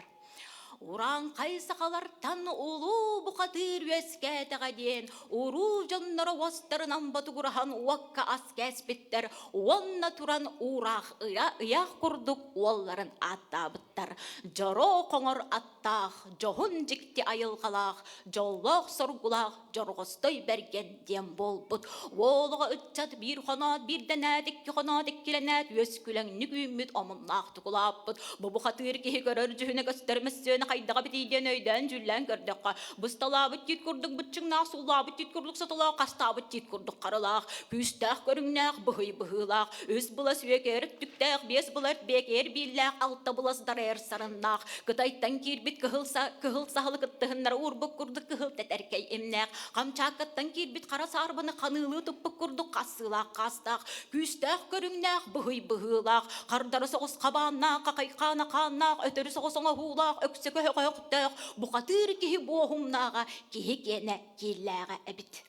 Урааҥхай сахалартан улуу бухатыыр үөскээтэҕэ диэн уруу дьонноро уостарынан ботугураһан уокка ас кээспиттэр уонна туран уураах ыйаах курдук уолларын ааттаабыттар. Дьоро хоҥор аттаах, дьоһун дьикти айылҕалаах, дьоллоох-соргулаах Дьорҕостой Бэргэн диэн буолбут. Уолуга ыччат биир хоноот биирдэнээт, икки хоноот иккилэнээт үөскүлэҥник үүммүт омуннаах тукулааппыт. Бу бухатыыр киһи көрөр дьүһүнэ көстөр мөссүөнэ хайдаҕа битий диэн өйдөөн-дьүүллээн көрдөххө, бысталаабыт тиит курдук быччыҥнаах, суллаабыт тиит курдук сотолоох, хастаабыт тиит курдук харылаах, күүстээх көрүҥнээх, быһый быһыылаах, үс былас үөкээр өттүктээх, биэс былар биэкээр бииллээх, алта былас дарайар сарыннаах, Кытайтан киирбит кыһыл, кыһыл саһылы кыттыһыннара уурбут курдук кыһыл тэтэркэй имнээх, Хамчааккаттан киирбит хара саарбаны ханыылыы туппут курдук хассыылаах хаастаах, күүстээх көрүҥнээх, быһый быһыылаах, хардары соҕус хабааннаах, хахай хаана хааннаах, өтөрү соҕус оҥоһуулаах, өксөкө өһөхтөөх, бухатыыр киһи буоһумнааҕа киһи киэнэ кииллээҕэ эбит.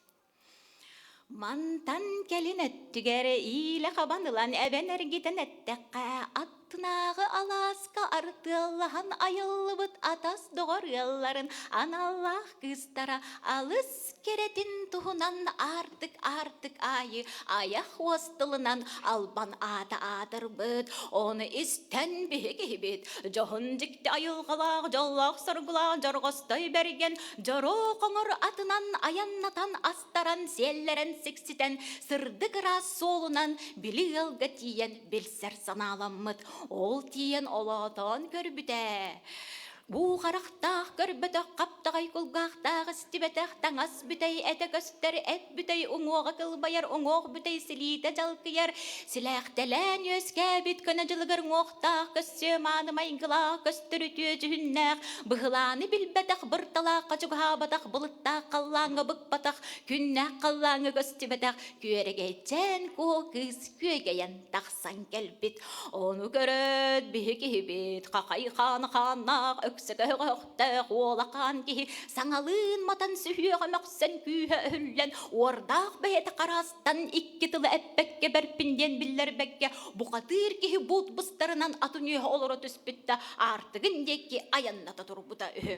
Мантан кэлин өттүгэр иилэ хабан ылан эбэн эргитэн эттэххэ, аттынааҕы алааска артыаллаһан айыллыбыт атас доҕор ыалларын аналлаах кыыстара алыс кэрэтин туһунан аартык-аартык аайы айах уос тылынан албан аата аатырбыт. Ону истэн биһи киһибит дьоһун дьикти айылҕалаах, дьоллоох-соргулаах Дьорҕостой Бэргэн Дьоруо хоҥор атынан айаннатан астаран, сиэллэрэн сикситэн, сырдык ыраас суолунан били ыалга тиийэн билсэр санааламмыт. Ол тиийэн олоотоон көрбүтэ. Бу харахтаах көрбөтөх, хаптаҕай кулгаахтаах истибэтэх, таҥас бүтэй этэ көстөр, эт бүтэй уҥуоҕа кылбайар, уҥуох бүтэй силиитэ дьалкыйар, силээхтэлээн үөскээбит көнө дьылыгар уҥуохтаах, көссүө мааны майгылаах, көстөр үтүө дьүһүннээх, Быһылааны билбэтэх, бырталаахха чугаһаабатах, былыттаах халлааҥҥа быкпатах, күннээх халлааҥҥа көстүбэтэх күөрэгэйчээн куо кыыс күөгэйэн тахсан кэлбит. Ону көрөөт биһи киһибит хахай хаана хааннаах Өксөкөһөҕөхтөөх уолакаан киһи саҥалыын матан сүһүөҕэ мөхсөн күүһэ өһүллэн уордаах бэйэтэ хараастан икки тылы эппэккэ бэрпин диэн биллэрбэккэ бухатыыр киһи буут быстарынан атын үөһэ олоро түспүт да аартыгын диэки айанната турбута үһү.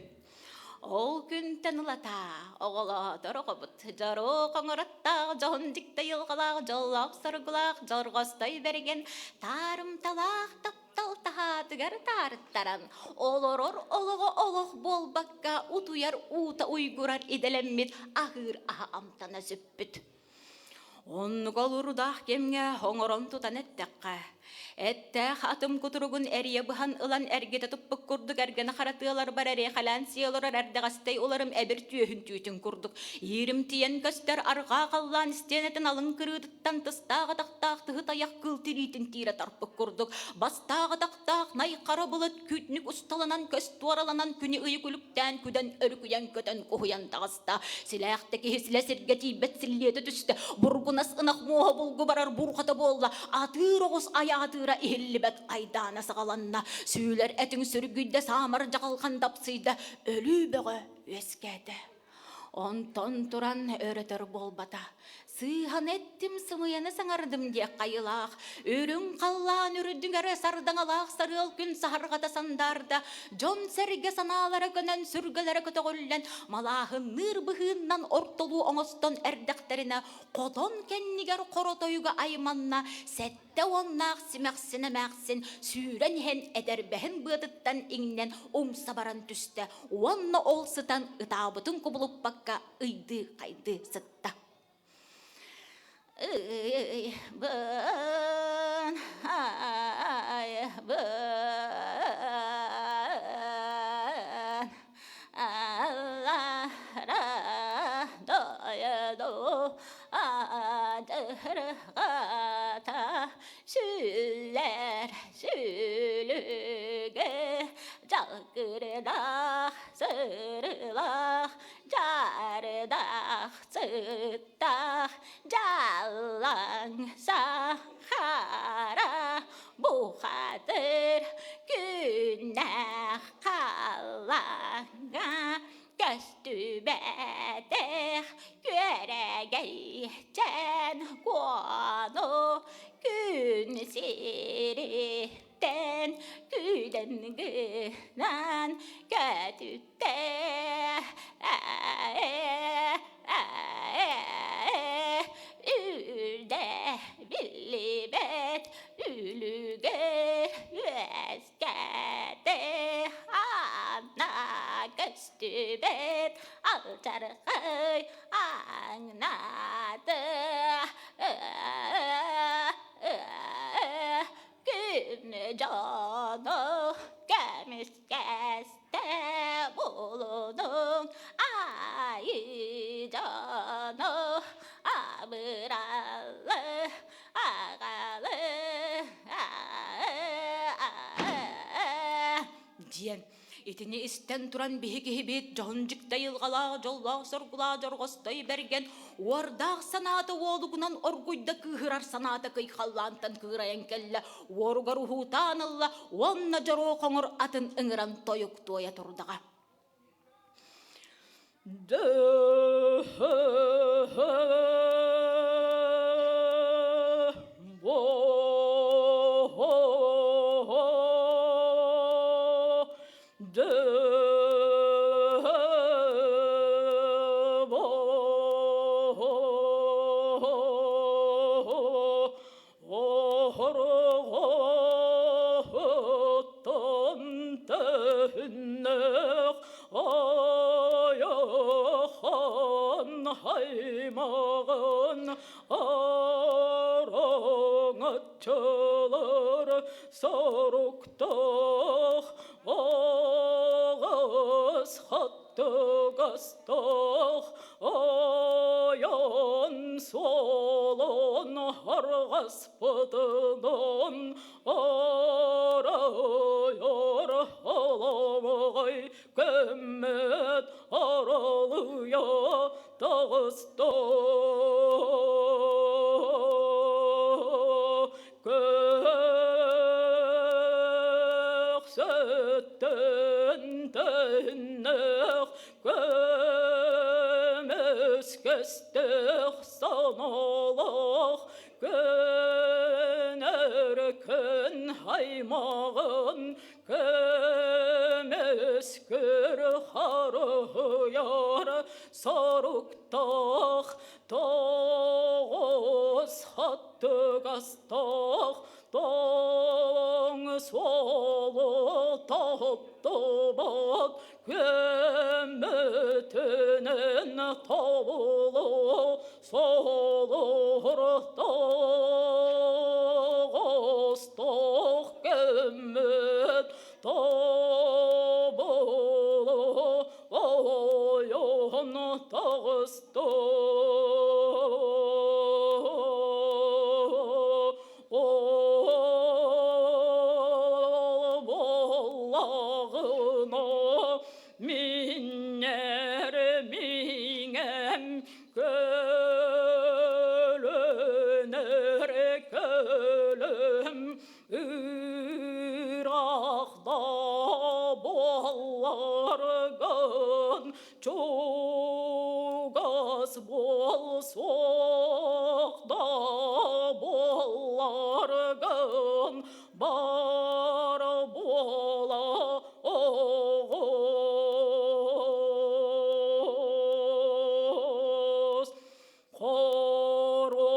Ол күнтэн ылата оҕолоотор оҕобут дьоруо хоҥороттоох дьоһун дьикти айылҕалаах дьоллоох соргулаах дьорҕостой бэргэн таарымталаах таптал таһаатыгар таарыттаран олорор олоҕо олох буолбакка утуйар уута уйгурар идэлэммит аһыыр аһа амтана сүппүт. Оннук олурудаах кэмҥэ оҥорон тутан эттэххэ, эттээх атым кутуругун эрийэ быһан ылан эргитэ туппут курдук эргэнэ хара тыаларбар эриэхэлээн сии олорор эрдэҕэстэй уларым эбир түөһүн түүтүн курдук ииримтийэн көстөр арҕаа халлаан истиэнэтин алын кырыытыттан тыстаах атахтаах тыһы тайах кыыл тириитин тиирэ тарпыт курдук бастаах атахтаах най хара былыт күтнүк усталанан көс туораланан күнү ыйы күлүктээн күдэн өрүкүйэн көтөн куһуйан таҕыста Силээхтэ киһи силэ сиргэ тиийбэт силлиэтэ түстэ, бургунас ынах муоһа булгу барар бурҕата буолла, атыыр оҕус айаатыыра иһиллибэт айдаана саҕаланна, сүүлэр этиҥ сүргүйдэ, саамар дьаҕылхан дапсыйда, өлүү бөҕө үөскээтэ. Онтон туран өрөтөр буолбата. Сыыһаны эттим, сымыйаны саҥардым диэх хайылаах, үрүҥ халлаан үрдүгэр сардаҥалаах сарыал күн саһарҕата сандаарда, дьон-сэргэ санаалара көнөн, сүргэлэрэ көтөҕүллэн, малааһынныыр быһыыннан ортолуу оҥостон эрдэхтэринэ, хотон кэннигэр хоротойуга айманна, 70-наах симэхсин эмээхсин сүүрэн иһэн этэрбэһин быатыттан иҥнэн умса баран түстэ уонна ол сытан ытаабытын кубулуппакка ыйдыы-хайдыы сытта. Ый-бын, ай-бын, Аллара дойду адырҕата сүллэр сүлүгэ дьалкырдаах сырылах Дьаардаах сыттаах дьаллаҥ сахара бухатыр күннээх халлааҥҥа көстүбэтэх күөрэгэйчээн куону күн сириттэн күүдэн гынан көтүттэ Үрдэ биллибэт үлүгэр үөскээтэ Анна көстүбэт алдьархай аҥнааты Күн дьоно көмүскэстэ булунуҥ айыы дьоно абыралы аҕалы диэн Итини истэн туран биһи киһибит дьоһун дьикти айылҕалаах, дьоллоох-соргулаах дьорҕостой бэргэн, уордаах санаата уолугунан оргуйда кыыһырар санаата кыйхаллаантан кыырайан кэллэ, уоругар уһуутаан ылла уонна дьоруо хоҥор атын ыҥыран тойук туойа турдаҕа. Оһороҕоттон төһүннэх айахан аймаҕын араҥаччылар соруктаах аҕыс хаттыгастаах айан суолун арҕаспытынан арайар аламаҕай көммөт аралыйа таҕыста. Көксөттөн. Өһүннэх көмүс көстөх сонолох көнөр күн аймаҕын көмүс көр харыһыйар соруктаах тоҕус хаттыгастаах тоҥ суолу тоһуттубут көмөтүнэн тобулу солууртоҕустох көммүт тобулу ойон таҕысты. Ол буоллаҕына миннэр миҥэм көлөнөр көлөм ыраах да буолларгын чугас буолсуох да буолларгын бар буола оҕус Хоро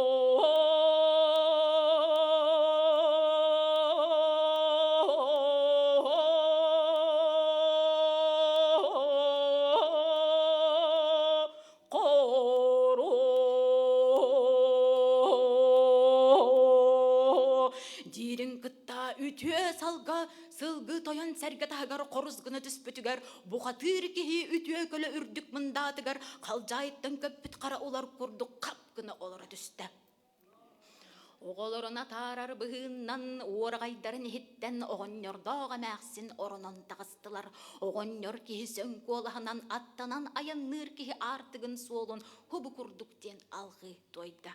Диирин кытта үтүө салга сылгы тойон сэргэ таһыгар хорус гына түспүтүгэр бухатыыр киһи үтүө көлө үрдүк мындаатыгар халдьаайыттан көппүт хара улар курдук хап гына олоро түстэ. Оҕолорун атаарар быһыыннан уораҕайдарын иһиттэн оҕонньордоох эмээхсин оронон таҕыстылар. Оҕонньор киһи сөҥ куолаһынан аттанан айанныыр киһи аартыгын суолун хубу курдук диэн алҕыы туойда.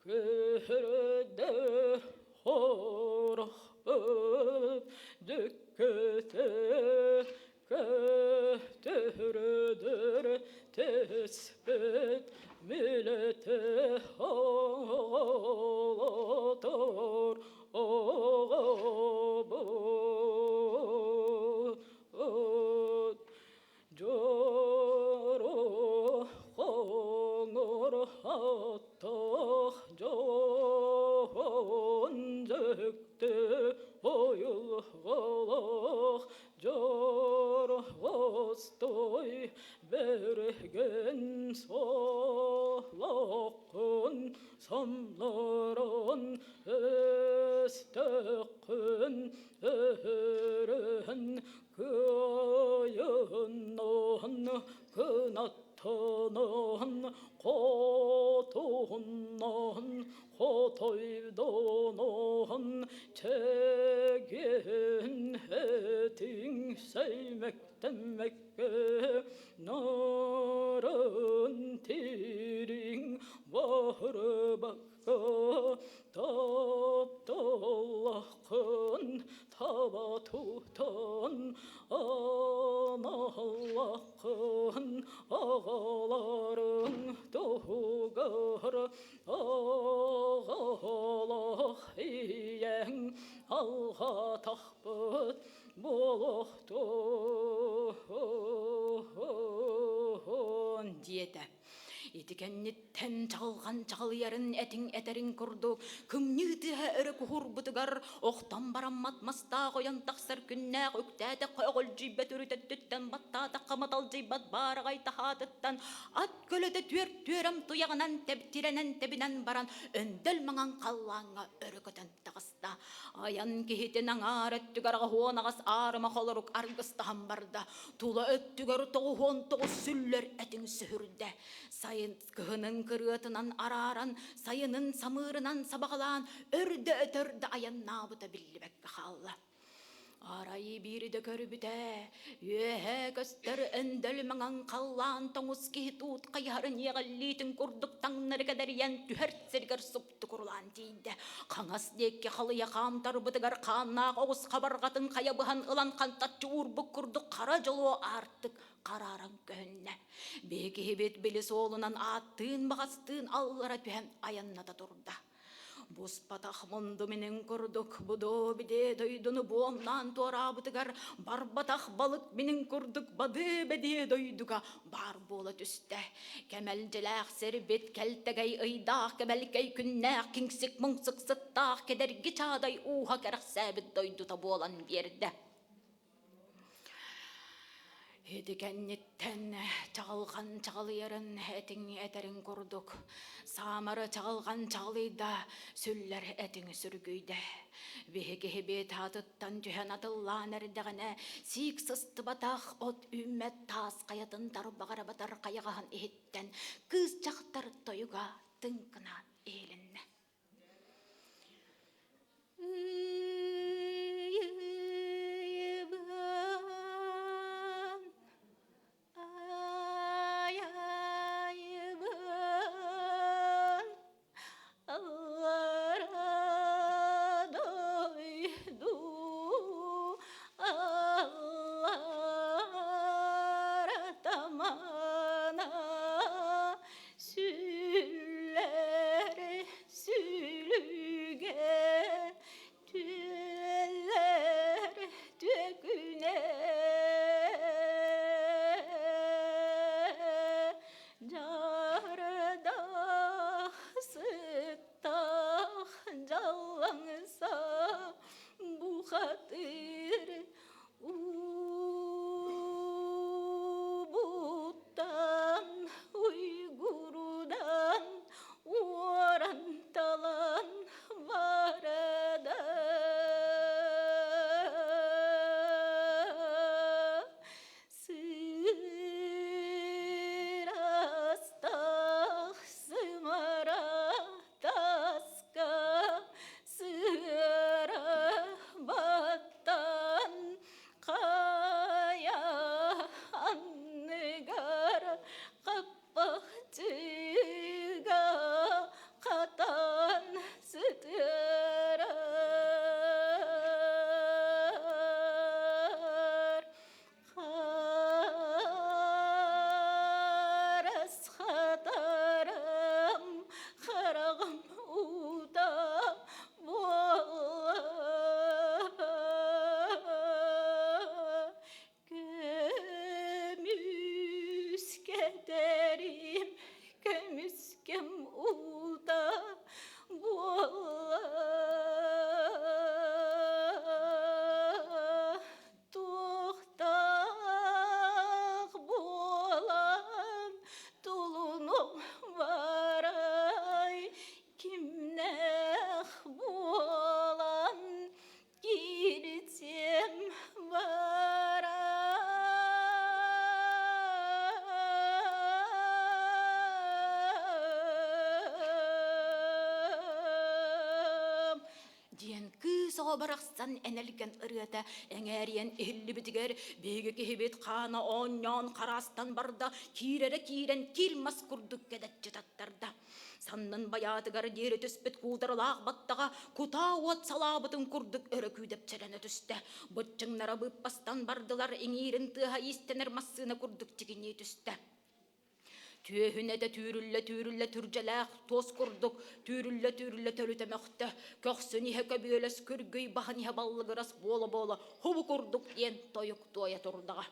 Көһөрдө хорохпут дүккөтө көтөрөдөр түспүт мүлөтө оҕолотор оҕобут Дьоро хоҥор аттаах дьоһун дьөктө ойулҕалаах дьорҕостой бэргэн солоққун самнаран өстөккүн өһөрөн Кыайыннан кынаттанан хотуннан хотойдонон чэгиэн этиҥ сэймэктэммэккэ нарын тириҥ барбакка Тапталлаххын таба тутан, аналлаххын аҕаларыҥ туһугар аҕалах ийэҥ алҕатахпыт буолуохтун диэтэ. Ити кэнниттэн чаҕылҕан чаҕылыйарын этиҥ этэриҥ курдук кымньыы тыаһа өрө куһурбутугар охтон бараммат мастаах ойон тахсар күннээх үктээтэххэ өҕүлдьүйбэт өрүтэттиттэн баттаатахха маталдьыйбат баараҕай таһаатыттан ат көлөтө түөрт түөрэм туйаҕынан тэптирэнэн тэбинэн баран өндөл маҥан халлааҥҥа өрө көтөн таҕыста. Айан киһитин аҥаар өттүгэр аҕыһуон аҕыс аарыма холорук аргыстаһан барда. Тула өттүгэр 99 сүллэр этиҥ сүһүрдэ. Сайын кыһынын кырыатынан арааран, сайынын самыырынан сабаҕалаан, өр да өтөр да айаннаабыта биллибэккэ хаалла. Арай биирдэ көрбүтэ, үөһэ көстөр өндөл маҥан халлаан тоҥус киһи туут хайыһарын иэҕэллиитин курдук таҥнары кэдэрийэн түһэр сиригэр супту курулаан тиийдэ. Хаҥас диэки халыйа хаамтарбытыгар хааннаах оҕус хабарҕатын хайа быһан ылан хантаччы уурбут курдук хара дьолуо аартык харааран көһүннэ. Биһи киһибит били суолунан ааттыын баҕастыын аллара түһэн айанната турда. Буспатах мунду минин курдук будоо-бидээ дойдуну буомнаан туораабытыгар барбатах балык минин курдук бадыы-бэдиэ дойдуга баар буола түстэ. Кэмэлдьилээх сирбит кэлтэгэй ыйдаах кэбэлкэй күннээх киҥсик муҥсук сыттаах кэдэрги чаадай ууһа кэрэхсээбит дойдута буолан биэрдэ. Ити кэнниттэн чаҕылҕан чаҕылыйарын этиҥ этэрин курдук, саамары чаҕылҕан чаҕылыйда, сүллэр этиҥ сүргүйдэ. Биһи киһибит атыттан түһэн атыллаан эрдэҕинэ, сиик сыстыбатах от үүммэт таас хайатын тарбаҕар батар хайаҕаһын иһиттэн кыыс дьахтар тойуга тыҥкынаан иһилиннэ. Ыйыбын, айайыбын, аллара дойду, аллара тамана сүллэр сүлүгэ түөллэр түөкүнэ Жардах сыттах жаллаңса бухатыр Убуттан, уйгурудан, уоран талан барада. Сырастах сымара таска сыара баттан хайа анныгар хаппахчыга хатан сытыарар. Харас хатарым, хараҕым уута буолла. Көмүскэтэрим, көмүскэм уута буолла. Туохтаах буолан тулунум барай, кимнээх буолан киирсиэм барай. Диэн кыыс оҕо барахсан энэлгэн ырыата эҥээрийэн иһиллибитигэр биһиги киһибит хаана оонньоон хараастан барда, киирэрэ киирэн кир мас курдук кэдэччи таттарда. Саннын байаатыгар диэри түспүт куударалаах баттаҕа кутаа уот салаабытын курдук өрө күүдэпчэлэнэ түстэ. Быччыҥнара быыппастан бардылар, иҥиирин тыаһа иистэнэр массыына курдук тигинии түстэ. Түөһүн этэ түүрүллэ-түүрүллэ түрдьэлээх туос курдук түүрүллэ-түүрүллэ төлүтэ мөхтө, көхсүн иһэ көбүөлэс күргүй баһын иһэ баллыгырас буола-буола хубу курдук диэн тойук туойа турдаҕа.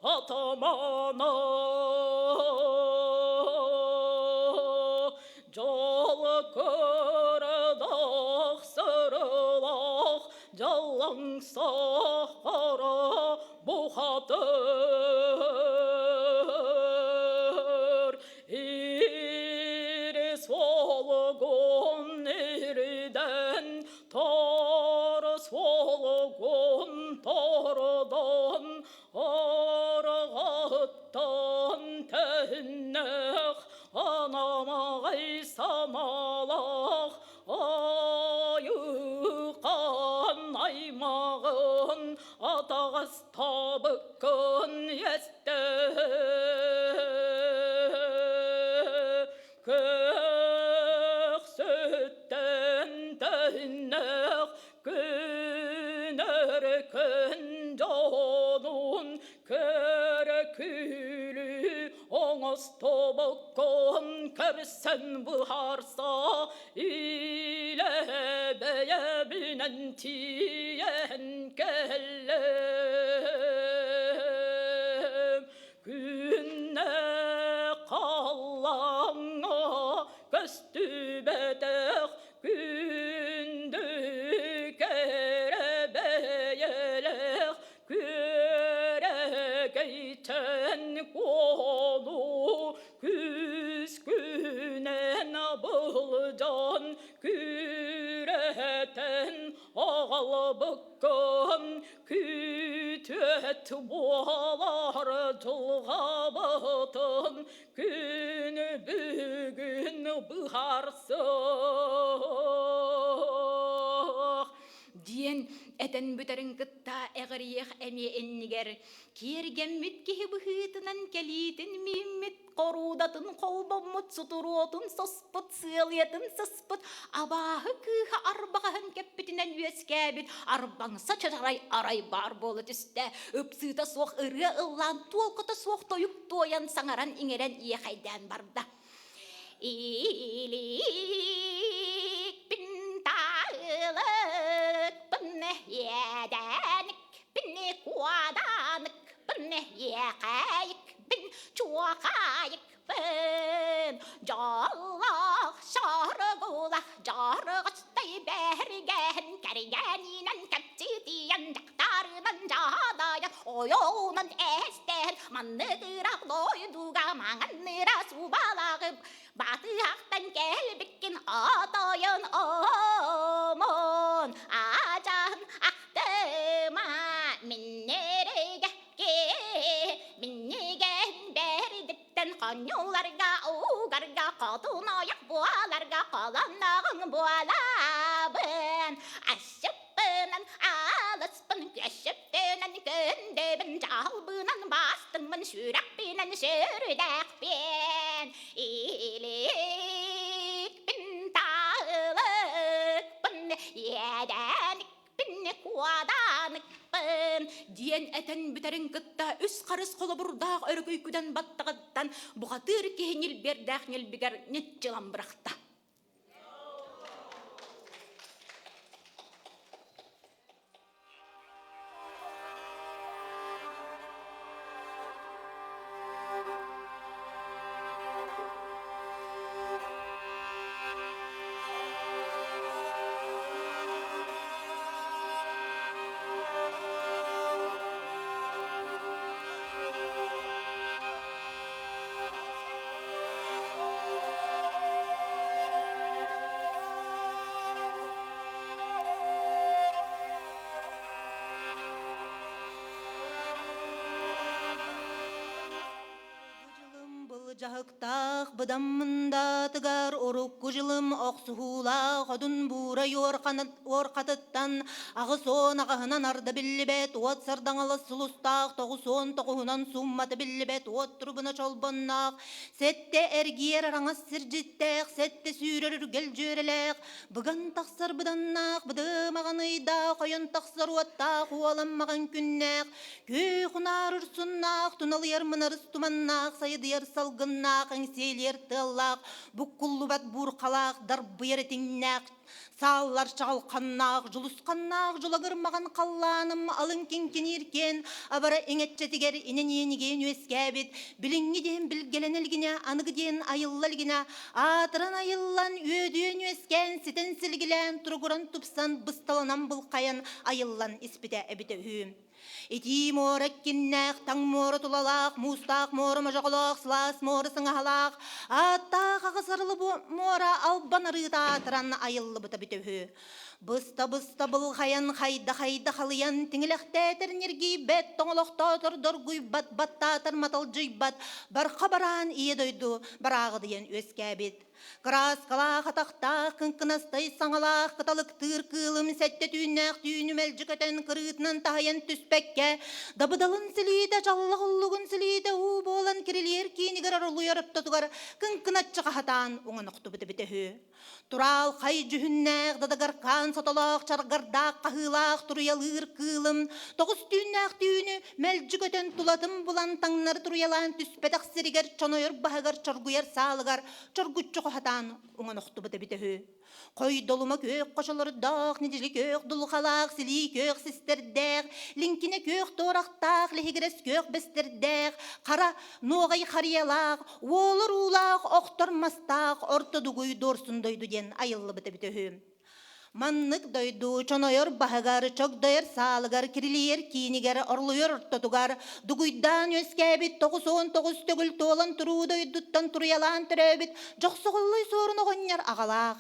Атамана Дьол көрдөх сырылах дьаллаҥ сахара бухатыр. санаалаах айыхан аймаҕын атаҕастаабыккын эстэ Көхсүттэн төннөх күнөр күн дьонун көрө-күлүү оҥостобоккун көрсөн быһаарса илэ бэйэбинэн тиийэн кэллим. Күннэ халлааҥҥа көстүбэтэх күндү кэрэ бэйэлээх күөрэгэйтэн куолу күскүнэн былдьан күрэтэн аҕалбыккын Күтүөт буолар дьылҕабытын күн бүгүн быһаарсыах диэн этэн бүтэрин кытта эҕирийиэх эмиэ иннигэр киэргэммит киһи быһыытынан кэлиитин мииммит хоруудатын холбоммут сутуруотун соспут сыалыйатын сыспыт абааһы кыыһа арбаҕаһын кэппитинэн үөскээбит арбаҥса чачарай арай баар буола түстэ ыпсыыта суох ырыа ыллаан туолката суох тойук туойан саҥаран иҥэрэн иэхэйдээн барда Иликпин таалыкпын иэдэникпин куоданыкпын иэхэйикпин чуохайыкпын дьоллоох соргулах дьорҕостой бэргэн кэргэнинэн кэпсэтийэн дьахтарынан дьаадайан ойоҕунан эстэн манныгыраах дойдуга маҥанныра субалаҕым батыһахтан кэлбиккин отойун омон ажан ахтыма миннереге минниген бердиттен хоньуларга угарга хотун ойох буоларга холонноҕуҥ буолабын Асыппынан алыспын күөсүппүнэн күндөбүн дьалбынан бастыҥмын сүрэхпинэн сүрдэхпин иликпин таалыкпын иэдэникпин куоданыкпын диэн этэн бүтэрин кытта үс харыс холобурдаах өрөкүйкүдэн баттаҕыттан бухатыыр киһи ньилбиэрдээх ньилбигэр ньыччылан бырахта. Былдьаһыктаах быдаммындаатыгар урукку дьылым охсуһуулаах одун буура уорхатыттан 80 аҕаһынан арда биллибэт уот сардаҥалас сулустаах 99-унан сууммата биллибэт уот турбуна чолбонноох Сэттэ эргиэр араҥас сирдьиттээх, сэттэ сүүрэр үргэл дьүөрэлээх, быган тахсар быданнаах, быдымаҕан ыйдаах, ойон тахсар уоттаах, уоламмаҕан күннээх, күөх унаар урсуннаах, туналыйар мынарыс туманнаах, сайдыйар салгыннаах, эҥсиэлиэр тыаллаах, буккуллубат буурхалаах, дарбыйар этиҥнээх, Сааллар чаҕылханнаах, дьулусханнаах дьулагырмаҕан халлааным алын киҥкиниир киэн абара иҥэччэтигэр инэниэнигиэн үөскээбит, билиҥҥи диэн билгэлэн илгинэ, аныгы диэн айылла илгинэ, аатыран айыллан, үөдүйэн үөскээн, ситэн силигилээн, туругуран тупсан, бысталанан былхайан айыллан испитэ эбитэ үһү. Итии муора иккиннээх, таҥ муора тулалаах, муустаах муора модьоҕолоох, сылаас муора сыҥаһалаах, ааттаах аҕыс арылы муора албан арыыта аатыран айыллыбыта бүтэ үһү. Быста-быста былҕайан, хайда-хайда халыйан, тиҥилэхтээтэр ньиргийбэт, тоҥолохтоотор доргуйбат, баттаатар маталдьыйбат, барха бараан ийэ дойду барааҕыдыйан үөскээбит. Кырааскалаах атахтаах, кыҥкынастай саҥалаах, кыталыктыыр кыылым сэттэ түүннээх түүнү мэлдьи көтөн кырыытынан таһыйан түспэккэ, дабыдалын силиитэ, чаллах уллугун силиитэ уу буолан кирилиэр киинигэр оролуйар оптотугар кыҥкыначчы хаһатаан уҥан охтубут эбитэ үһү. Тураал хай дьүһүннээх, дадагаркаан сотолоох, чаргардаах хаһыылаах туруйалыыр кыылым, тоҕус түүннээх түүнү мэлдьи көтөн тулатын булан таҥнары туруйалаан түспэтэх сиригэр чонойор баһыгар чоргуйар саалыгар чоргуччу хохатаан уҥан охтубут эбитэ үһү. Хойдолума күөх хочолордоох, нидьили күөх дулҕалаах, силии күөх систэрдээх, лиҥкинэ күөх туорахтаах, лиһигирэс күөх бэстэрдээх, хара нуоҕай харыйалаах, уолур уулаах, охтор мастаах орто дугуй дуорсун дойду диэн айыллыбыт эбитэ үһү. Маннык дойду чонойор баһыгар, чогдойор саалыгар, кирилийэр киинигэр, орлуйар ортотугар дугуйдаан үөскээбит 99 төгүл туолан туруу дойдуттан туруйалаан төрөөбүт Дьохсоҕоллой Суорун оҕонньор аҕалаах.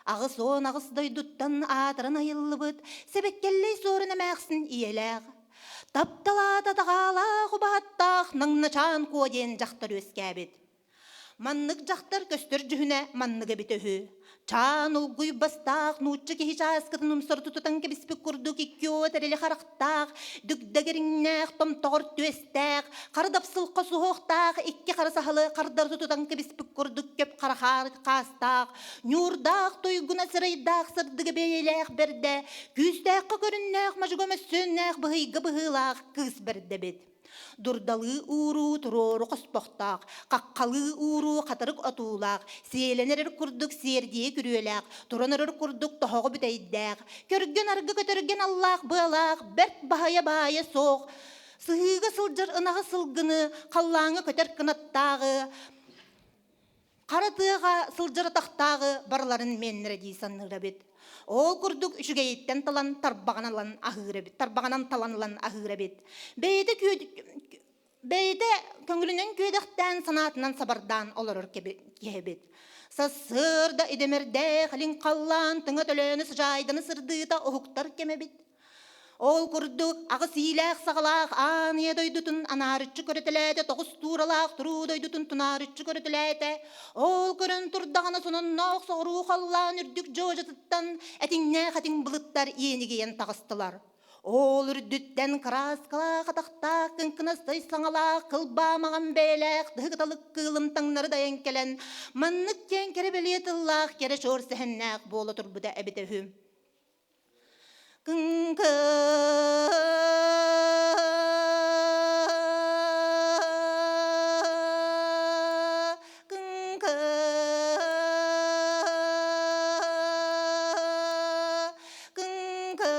88 дойдуттан аатыран айыллыбыт Сэбэккэллэй Суорун эмээхсин ийэлээх. Тапталаата таҕаалаах убаһаттаах Наҥначаан Куо диэн дьахтар үөскээбит. Маннык дьахтар көстөр дьүһүнэ маннык эбитэ үһү. Чаан улгуй бастаах нуучча киһи чааскытын умсар тутан кэбиспит курдук икки уот эрили харахтаах, дүгдэгириҥнээх, томтоҕор түөстээх, хара дапсылха суһуохтаах, икки хара саһылы хардары тутан кэбиспит курдук көп хара хаастаах, ньуурдаах туйгуна сырайдаах сырдыгы бэйэлээх бэрдэ, күүстээххэ көрүннээх мажуга мөссүөннээх быһыйга быһыылаах кыыс бэрдэбит. Дурдалыы ууруу туруору хоспохтоох, хаххалыы ууруу хатырык отуулаах, сиэлэнэр курдук сиэрдийэ күрүөлээх, туран эрэр курдук тоһоҕо бүтэйдээх, көргөн аргы көтөргөн аллаах быалаах, бэрт баһайа баайа суох, сыһыыга сылдьар ынаҕы сылгыны, халлааҥҥа көтөр кынаттааҕы, Хара тыаҕа сылдьар атахтааҕы барыларын миэннэрэ дии саныыр эбит. Ол курдук үчүгэйиттэн талан тарбаҕынан ылан аһыыр эбит, тарбаҕынан талан ылан аһыыр эбит. Бэйэтэ бэйэтэ көҥүлүнэн күөдэхтээн санаатынан сабардаан олорор киһи эбит. Сарсыарда идэмэрдээх илин халлаан тыҥа төлөөнү сыдьаайданы сырдыыта уһуктар кэм эбит. Ол курдук аҕыс иилээх-саҕалаах аан ийэ дойдутун анаарыччы көрүтэлээтэ, тоҕус тууралаах туруу дойдутун тунаарыччы көрүтэлээтэ. Ол көрөн турдаҕына сонуннаах соҕуруу халлаан үрдүк дьуодьатыттан этиҥнээх этиҥ былыттар иэнигийэн таҕыстылар. Ол үрдүттэн кырааскалаах атахтаах, кыҥкынастай саҥалаах, кылбаа маҕан бэйэлээх тыһы-кыталык кыылым таҥнары дайан кэлэн, маннык диэн кэрэ бэлиэ тыллаах кэрэ чуор сэһэннээх буола турбута эбитэ үһү. Кыҥкы кыҥкы кыҥкы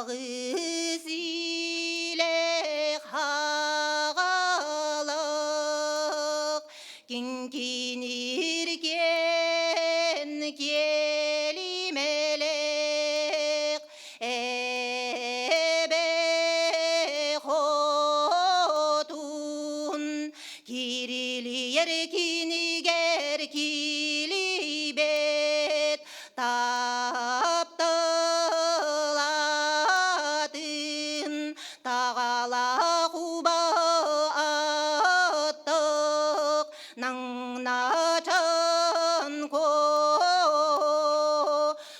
Аҕыс илэх хаҕалык киҥкиниргэн киэлимэлэх эбэ хотун кирилийэр кинигэр килийбэт Тапталатын таҕалаах убааттык наҥначан ко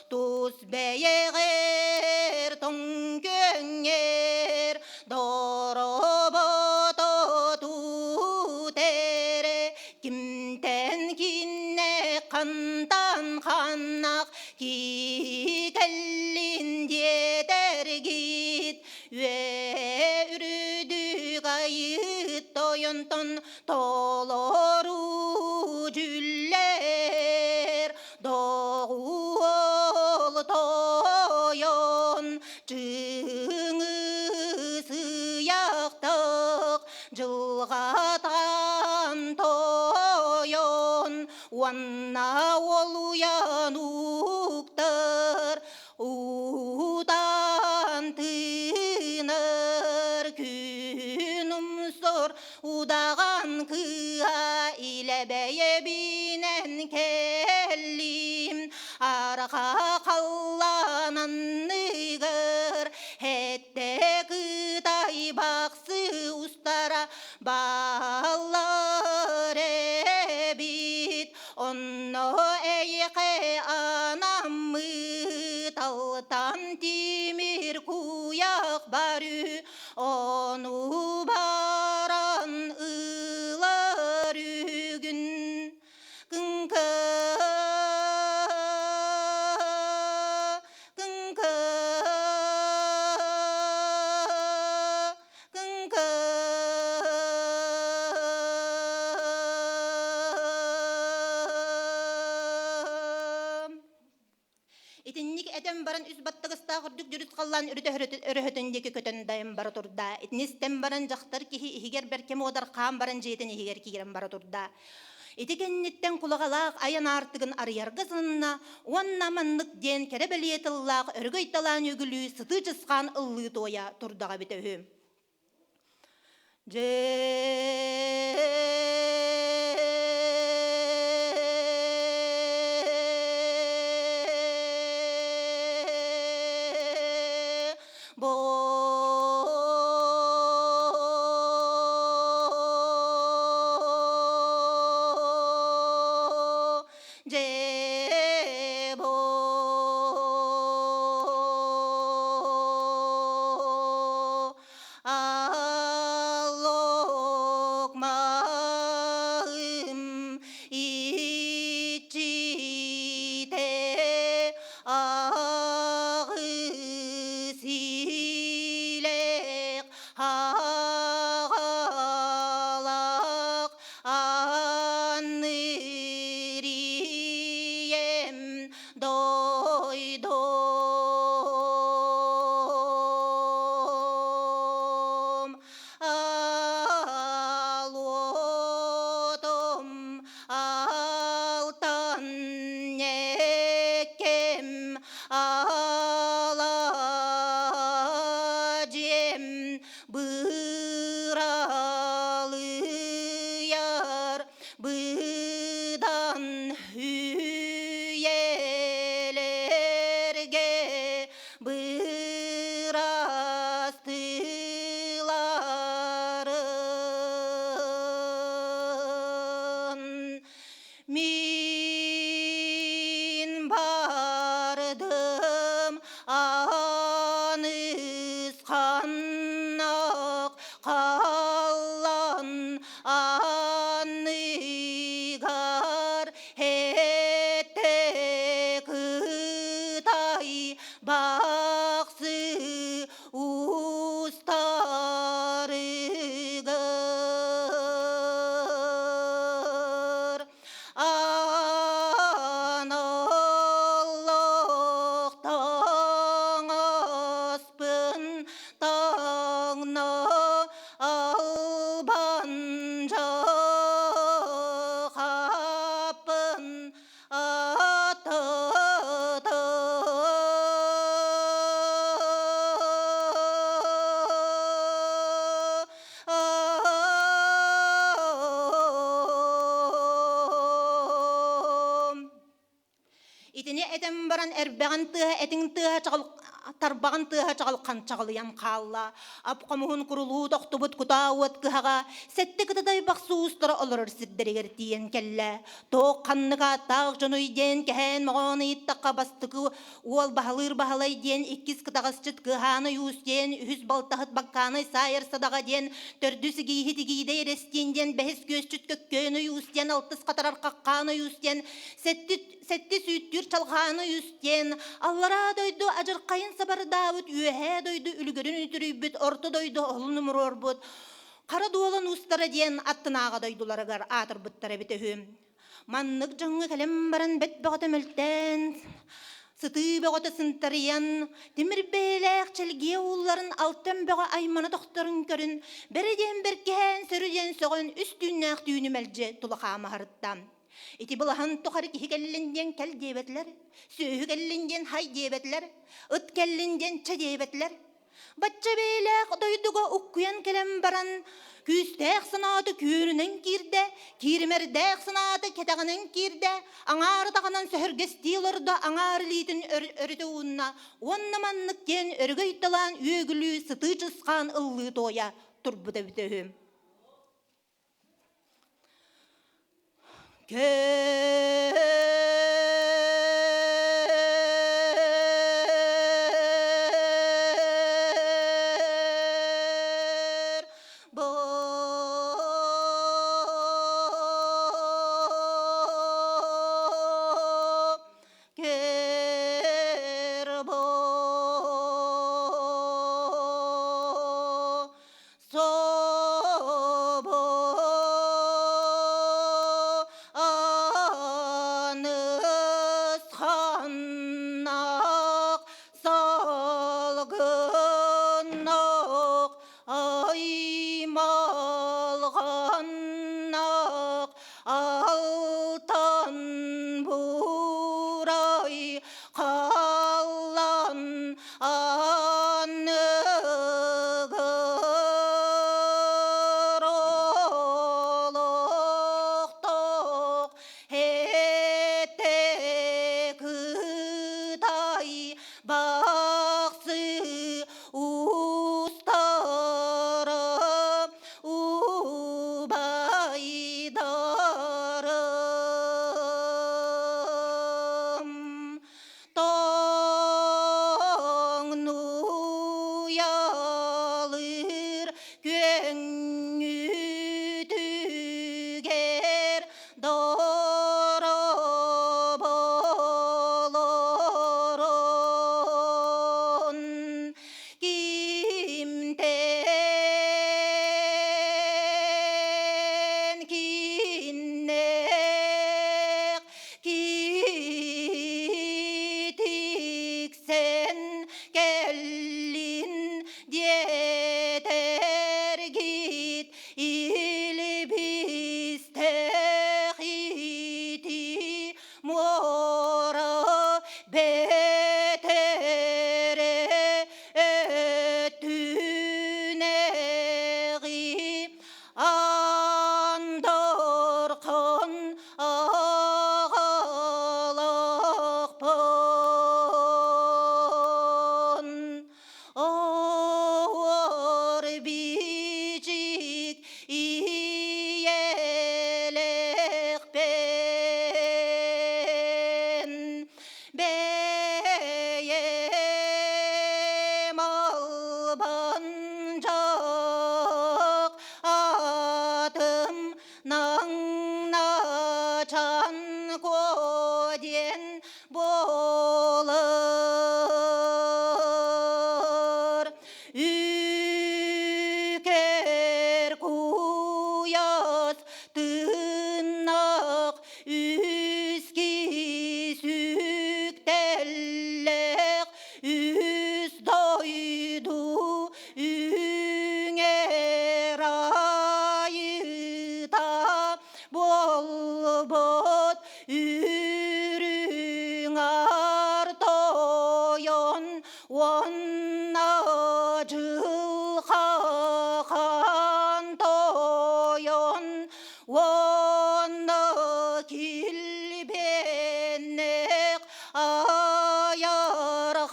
тус бэйэҕэр тоҥ көҥҥэр доробото тутере Кимтэн кинне хантан ханнах киикэллин диэтэргит үөрүдүк айыт тойонтон толору дьүллэр доҕуол тойон чыҥы сыйахтык Дьылҕатан тойон уонна уолуйан уктар уутан тыынар күн умсор удаҕан кыа. тимир куйах бар үһү, ону баран ылар үһүгүн. Кыҥкы, кыҥкы, кыҥкы. Итинник этэн баран үс баттыгастаах үрдүк дьүрүс халлаан үрүт өрөһөтүн диэки көтөн дайан бара турда. Итини истэн баран дьахтар киһи иһигэр бэркэ муодархаан баран дьиэтин иһигэр киирэн бара турда. Ити кэнниттэн кулаҕалаах айан аартыгын арыйарга сананна уонна маннык диэн кэрэ бэлиэ тыллаах өрөгөй талаан үгүлүү сытыы чысхаан ыллыы туойа турдаҕа эбитэ үһү. Дьэ Аллокмаым иччитэ аҕыс илээх аҕалаах аннырием дойдум алуотум алтан эккем ала дьиэм быралыйар быдан үйэлэргэ бырастыыларын мин бардым анысханнах халлан аныгар хэтте кытай бахсы устарыгар аналлыктан аспын таҥна албан жахаппын Итини этэн баран эрбэҕин тыаһа этиҥ тыаһа чаҕыл тарбаҕын тыаһа чаҕылхан чаҕылыйан хаалла. Ап хомуһун курулуу тохтубут кутаа уот кыһаҕа сэттэ кытатай бахсы уустара олорор сирдэригэр тиийэн кэллэ. Туох ханнык ааттаах дьонуй диэн кэһээн моҕоон ыйыттахха бастакы уол Баһылыыр Баһылай диэн, иккис кытаҕасчыт Кыаһаанай Уус диэн, үһүс балтаһыт Баккаанай Саайар Садаҕа диэн, төрдүс Игииһит Игиидэй Эрэстиин диэн, бэһис күөсчүт Көккөөнөй Уус диэн, алтыс хатарар Хаххаанай Уус диэн, сэтти сүүттүүр Чалҕаанай Уус диэн, аллараа дойду адьырхайын сабардаабыт, үөһээ дойду үлүгэрин үтүрүйбүт, орто дойду оһолун умуруорбут, Хара дуолан уустара диэн аттынааҕы дойдуларыгар аатырбыттар эбитэ үһү. Маннык дьоҥҥо кэлэн баран бэт бөҕөтө мөлтөөн, сытыы бөҕөтө сынтарыйан, тимир бэйэлээх чэлгиэ уулларын алтан бөҕө аймана тохторун көрүн, бэрэ диэн бэркиһээн, сөрү диэн сөҕөн үс түүннээх түүнү мэлдьи тула хаамаһарытта. Ити былаһан тухары киһи кэллин диэн кэл диэбэтилэр, сүөһү кэллин диэн хай диэбэтилэр, ыт кэллин диэн чэ диэбэтилэр. Бачча бэйэлээх дойдуга уккуйан кэлэн баран, күүстээх санаата күөнүнэн киирдэ, кииримэрдээх санаата кэтэҕинэн киирдэ, аҥаары таҕынан сөһүргэстии олордо, аҥаар илиитин өрүтэ уунна уонна маннык диэн өрөгөй талаан үөгүлүү сытыы чысхаан ыллыы туойа турбута эбитэ үһү.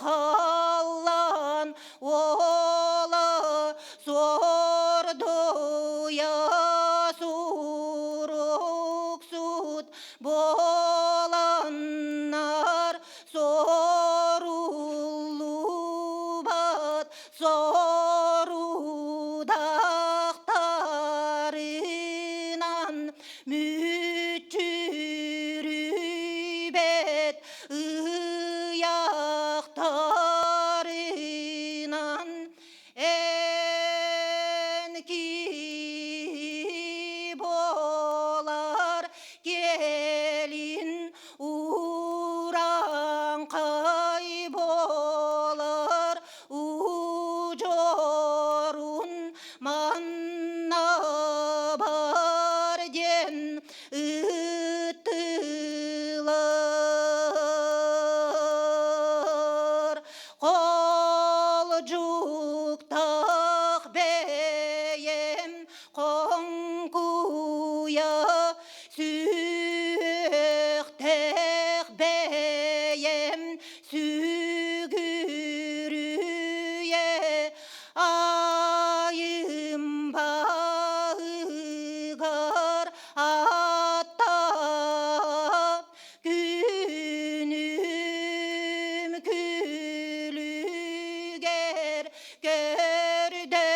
Халлан уола Сордуйа суруксут буоланнар Соруллубат сорудахтарынан мүччүрүйбэт ыйахтарынан эн киһи буолар кэлин урааҥхай буолар удьуорун манна бар диэн ыттылар Холдьуктаах бэйэм хоҥкуйа сүһүөхтээх бэйэм сүгүрүйэ айым баһыгар атта Күнүм күлүгэр көрдө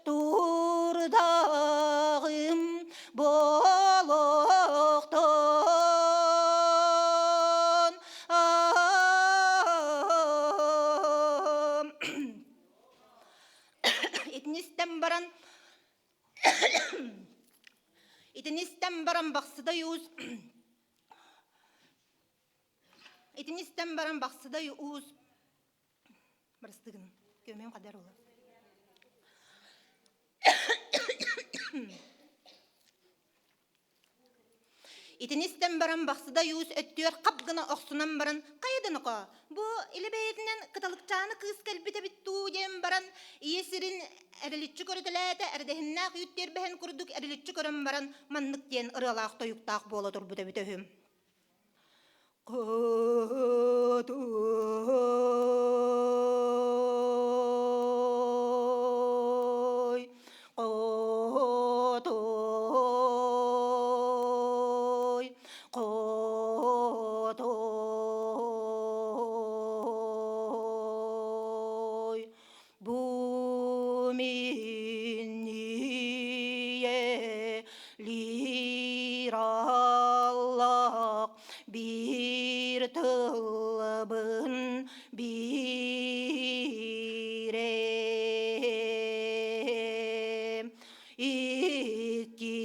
турдаҕым болохтон Итинистэн баран Итини истэн баран Бахсыдай Уус Итини истэн баран Бахсыдай Уус Бырастыгын көмөм хадар ула. Итини истэн баран Бахсыдай Уус өттүгэр хап гына охсунан баран хайа да нохоо, бу илэ бэйэтинэн кыталыкчааны кыыс кэлбит эбит дуу диэн баран ийэ сирин эриличчи көрүтэлээтэ, эрдэһиннээх үүт тиэрбэһин курдук эриличчи көрөн баран маннык диэн ырыалаах тойуктаах буола турбут эбит үһү. Хотуй, хотуй, хотуй, Бу минние лираллах биир тылбын биирем иккис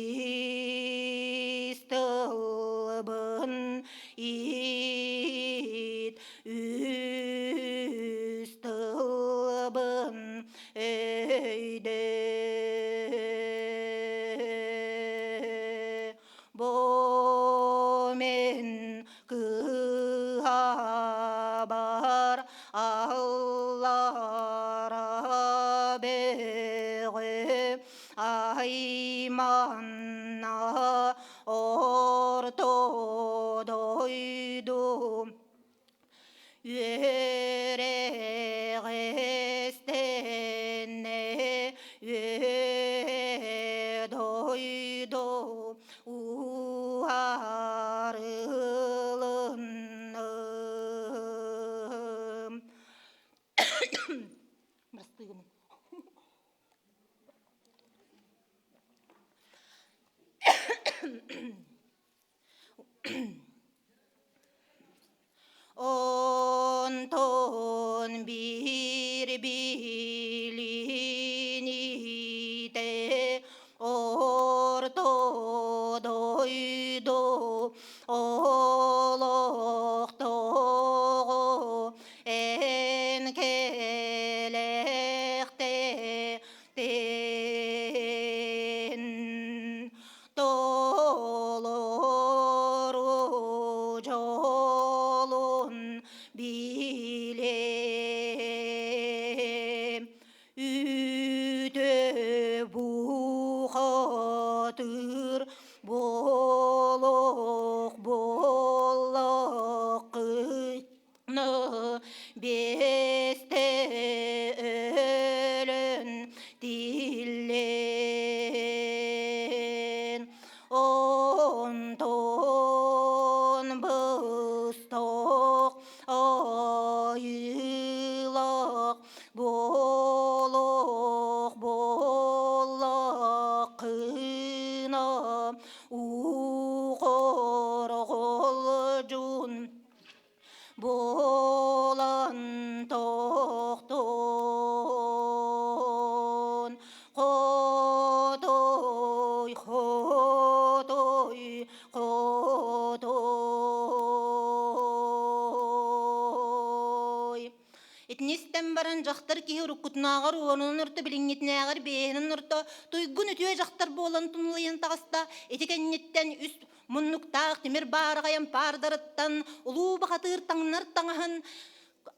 тылбын ит үс тылбын өйдө бу мин кыһабар аллара бөҕө айманна орто дойду Үөрэҕэстэннэ үө дойду уһаарылынным. Бырастыы гынын. Онтон биир билиниитэ орто дойду олохтооҕо эн кэлэхтэтин Толору дьолун билиэм, үтө бухатыр болох буоллаххын. Биэстэ өлөн тиллэн Онтон быстох айыылаах буолуох буоллаххына уу хорҕолдьун Буолан тохтун, хотой, хотой, хотой. Итини истэн баран дьахтар киһи уруккутунааҕар уонунан орто билиҥҥитинээҕэр биэһинэн орто туйгун үтүө дьахтар буолан тумулуйан таҕыста. Ити кэнниттэн үс Муннуктаах тимир баараҕайан паардарыттан улуу бахатыыр таҥнар таҥаһын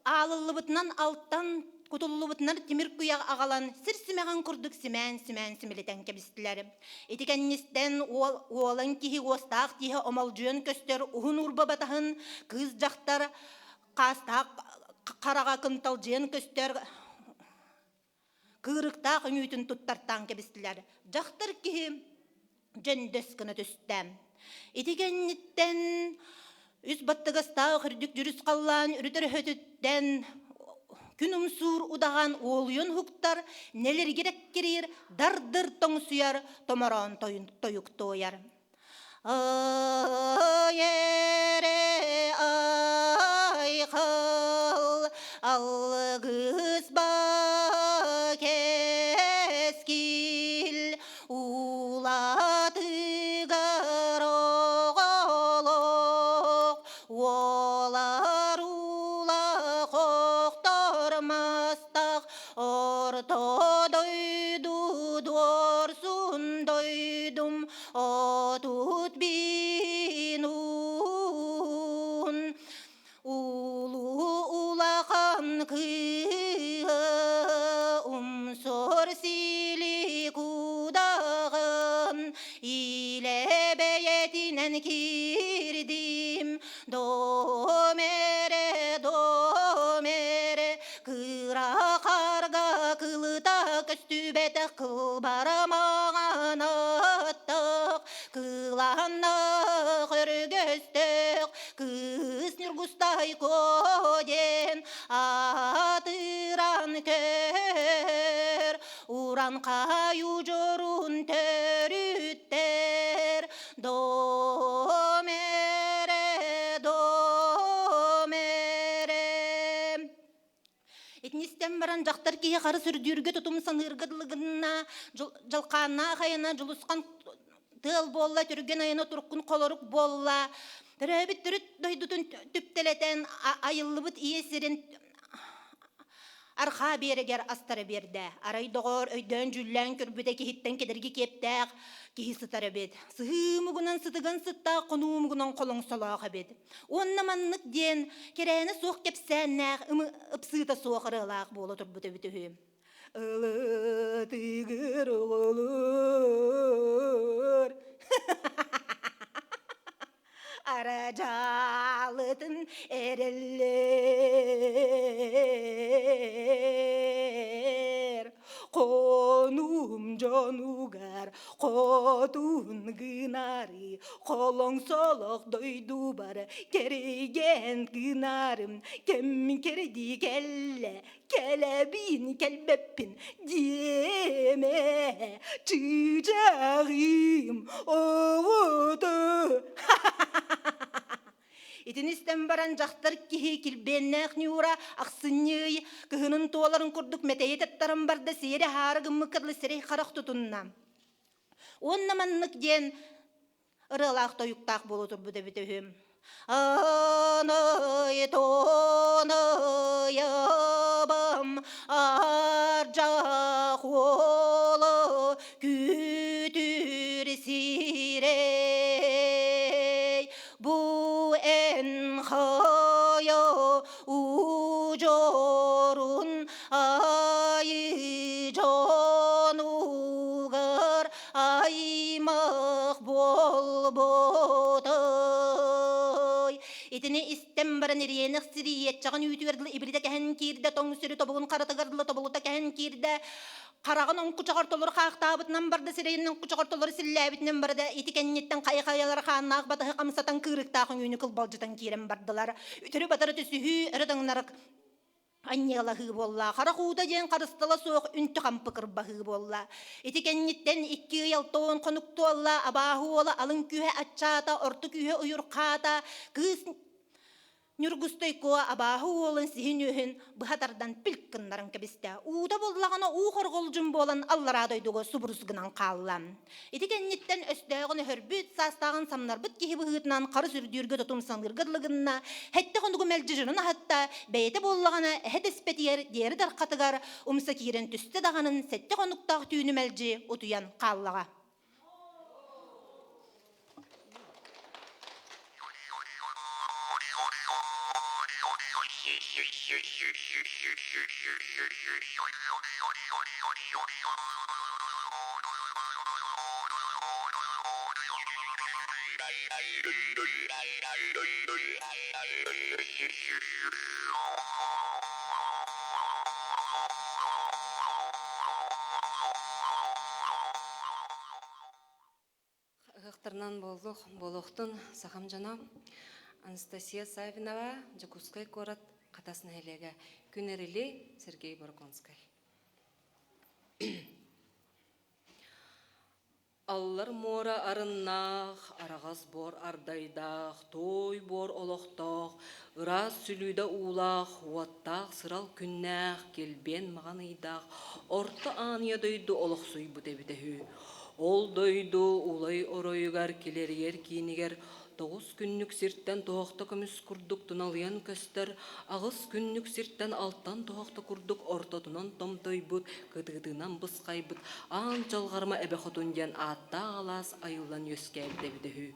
аалыллыбытынан алтан кутуллубутунар тимир куйах аҕалан сир симэҕин курдук симээн-симээн симилитэн кэбистилэр. Ити кэннистэн уол, уолан киһи уостаах тииһэ омолдьуйан көстөр уһун урба батаһын кыыс дьахтар хаастаах хараҕа кынталдьыйан көстөр кыырыктаах үҥүүтүн туттартаан кэбистилэр. Дьахтар киһи дьөндөс гына түстэ. Ити кэнниттэн үс баттыгастаах үрдүк дьүрүс халлаан үрүт өрөһөтүттэн күн умсуур удаҕан уолуйан уһуктар, нэлиргир эккириир, дардыр тоҥсуйар, томороон тойук туойар. Ай эрэ айхал алгыс ба кэскил улатыгар оҕолох уолар улах охтор мастах орто дойду дуорсун дойдум Отут бин уун улуу улахан кыыһы умсор сили кудаҕын илэ бэйэтинэн киирдим дом эрэ дом эрэ кыра харга кылыта көстүбэтэх кылбара маҥанаттах кылааннаах өргөстөөх кыыс Ньургустай диэн аатыран көр уран хаю дьорун төрүттэр дом эрэ дом эрэ Итинистэн баран дьахтар киһи харыс үрдүүргэ тутум саныырга дылы гынна, дьалхааннаах айана дьулусхан тыал буолла, түргэн айана туркун холорук буолла. Төрөөбүт төрүт дойдутун түптэлэтэн айыллыбыт ийэ сирин архаа биэрэгэр астара биэрдэ. Арай доҕоор өйдөөн-дьүүллээн көрбүтэ киһиттэн кэдэрги киэптээх киһи сытар эбит. Сыһыы мугунан сытыган сыттаах хонуу мугунан холоҥсолоох эбит. Уонна маннык диэн кэрээнэ суох кэпсээннээх ыпсыыта суох ырыалаах буола турбут эбит үһү. Ылытыгыр оҕолор Арадьаалытын эрэллэр Хонуум дьонугар хотун гынары Холоҥсолох дойдубар кэригэн гынарым кэм кэрдии кэллэ кэлэбин кэлбэппин диэмэ чыычааҕым оҕото Итини истэн баран дьахтар киһи килбиэннээх ньуура ахсынньы кыһынын туоларын курдук мэтэйи таттаран барда сиэри аһаары гыммыкка дылы сирэй харах тутунна. Уонна маннык диэн ырыалаах тойуктаах буола турбут эбит үһү. Аный тоныйабам ардьах уолу күтүр сирэй бу эн хайа удьорун айыы дьонугар аймах буолбутай. Итини истэн баран баран ириэнэх сири иэччэҕин үүтүгэр дылы ибиритэ кэһэн киирдэ, тоҥ сири тобугун харатыгар дылы тобулута кэһэн киирдэ, хараҕын оҥкучаҕар толору хаахтаабытынан барда, сирэйин оҥкучаҕар толору силлээбитинэн барда, ити кэнниттэн хайа-хайалара хааннаах батыһы хамсатан кыырыктаах үҥүүнү кылбалдьытан киирэн бардылар. Үтүрү-батары түсүһүү, өрө таҥнарык анньыалаһыы буолла, харах уута диэн харыстала суох үнтү хампы кырбаһыы буолла. Ити кэнниттэн икки ый 60 хонук туолла, абааһы уола алын күүһэ аччаата, орто күүһэ уйурхаата, кыыс Ньургустай Куо абааһы уолун сиһин үөһүн быһа тардан пилк гыннаран кэбистэ. Уута буллаҕына уу хорҕолдьун буолан аллараа дойдуга субурус гынан хаалла. Ити кэнниттэн өстөөҕүн өһөрбүт, саастааҕын самнарбыт киһи быһыытынан харыс үрдүүргэ тутумсаныырга дылы гынна, сэттэ хонугу мэлдьи дьонун аһатта, бэйэтэ буоллаҕына эһэ тэспэтигэр диэри дархатыгар умса киирэн түстэ даҕанын сэттэ хонуктаах түүнү мэлдьи утуйан хааллаҕа. Ыһыахтарынан буоллух, буолуохтун сахам дьоно Анастасия Савинова, Дьокуускай куорат Хатас нэһилиэгэ. Күн Эрили, Сергей Бороконскай. Аллар муора арыннаах, араҕас буор ардайдаах, туой буор олохтоох, ыраас сүлүүдэ уулаах, уоттаах сырал күннээх, килбиэн маҕан ыйдаах Орто Ааныйа дойду олохсуйбут эбитэ үһү. Ол дойду улай оройугар килэрийэр киинигэр тоҕус күннүк сиртэн туһахта көмүс курдук туналыйан көстөр, аҕыс күннүк сиртэн алтан туһахта курдук ортотунан томтойбут, кытыытынан бысхайбыт аан чалҕарма эбэ хотун диэн ааттаах алаас айыллан үөскээбит эбитэ үһү.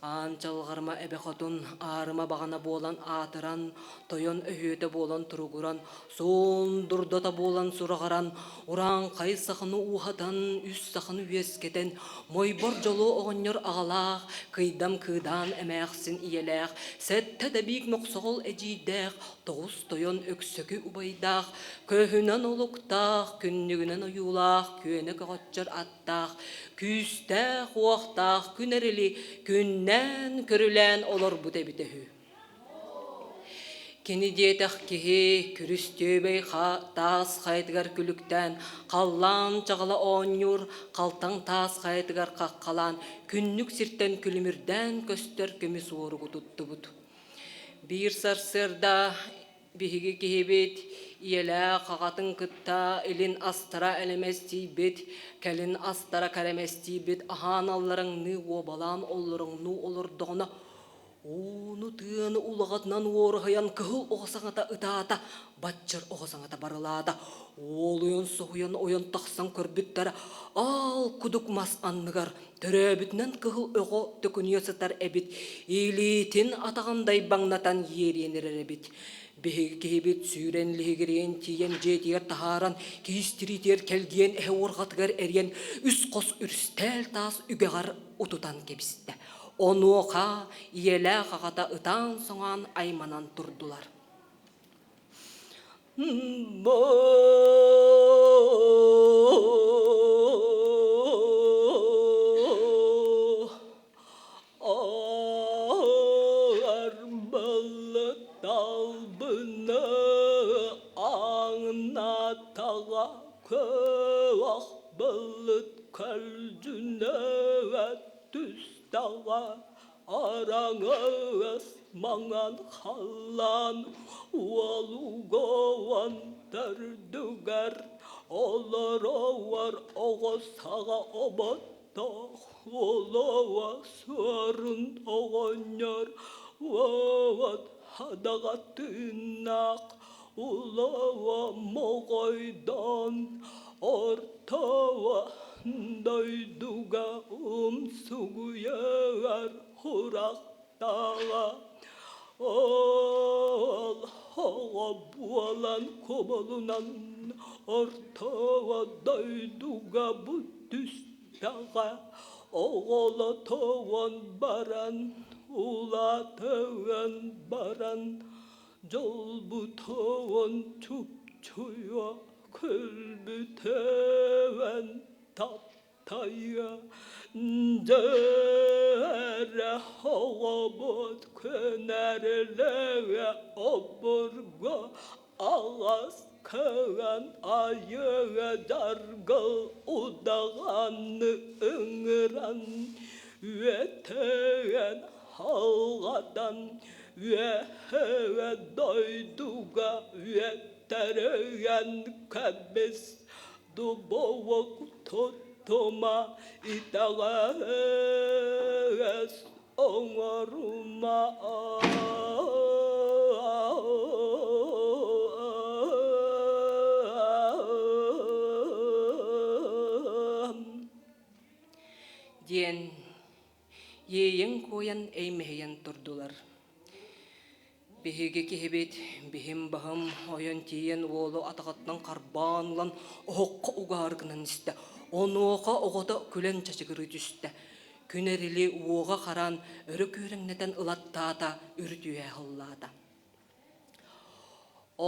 Аан чалҕарма эбэ хотун аарыма баҕана буолан аатыран, тойон өһүөтэ буолан туругуран, суон дурдата буолан сураҕыран, урааҥхай саханы ууһатан, үс саханы үөскэтэн, Мойбор дьолуо оҕонньор аҕалаах, кыйдам кыыдаан эмээхсин ийэлээх, сэттэ да биик мохсоҕол эдьиийдээх, тоҕус тойон өксөкү убайдаах, көһүнэн олуктаах, күннүгүнэн ойуулаах, күөнэ көҕөччөр аттаах, күүстээх-уохтаах күн эрили күннээн-көрүлээн олорбут эбитэ үһү. Кини диэтэх киһи күрүстүөбэй таас хайатыгар күлүктээн, халлаан чаҕыла оонньуур халтаҥ таас хайатыгар хаххалаан, күннүк сиртэн күлүмүрдээн көстөр көмүс уоругу туттубут. Биир сарсыарда биһиги киһибит ийэлээх аҕатын кытта илин астара элэмэстийбит, кэлин астара кэрэмэстийбит аһаан алларыҥныы уобалаан оллороҥнуу олордоҕуна Ууну тыаны улаҕатынан уоруһуйан кыһыл оҕо саҥата ытаата, баччыр оҕо саҥата барылаата. Уолуйан соһуйан ойон тахсан көрбүттэрэ, аал кудук мас анныгар төрөөбүтүнэн кыһыл оҕо төкүнүйэ сытар эбит, илиитин атаҕын дайбаҥнатан иэриэн эрэр эбит. Биһиги киһибит сүүрэн лиһигириэн тиийэн дьиэтигэр таһааран, киис тириитигэр кэлгиэн эһэ уорҕатыгар эриэн үс хос үрүстээл таас үгэҕэр утутан кэбистэ. Онуоха ийэлээх аҕата ытаан-соҥоон айманан турдулар. Арбалы талбыны аңнатаға көк былыт көлдүнө түстаҕа араҥас маҥан халлаан уолугуон төрдүгэр олороуор оҕо саҕа оботтоох уолуо суорун оҕонньор уот хадаҕа тыыннаах улуо моҕойдоон ортоуо дойдуга умсугуйар сурахтааҕа ол оҕо буолан кубулунан ортоуо дойдуга бу түстэҕэ оҕолотуон баран улаатыан баран. Дьолбутун чупчуйа күлбүтүн таптайа Дьэрэ оҕобут күнэрлэгэ обургу алас кыган айыга даргыл удаҕаны ыҥыран үөтэгэн халҕадан үөһэ дойдуга үөттэригэн кэбис дубовок туттума итэҕэс оҥорума. Диэн иэйэн-куойан эймэһийэн турдулар. Биһиги киһибит биһим баһым ойон тиийэн уолу атаҕыттан харбаан ылан оһоххо угаары гынан истэ. Онуоха оҕото күлэн чачыгырыы түстэ. Күн эрили уоҕа харан өрө күөрэҥнэтэн ылаттаата, үрүтүһэ аһыллаата.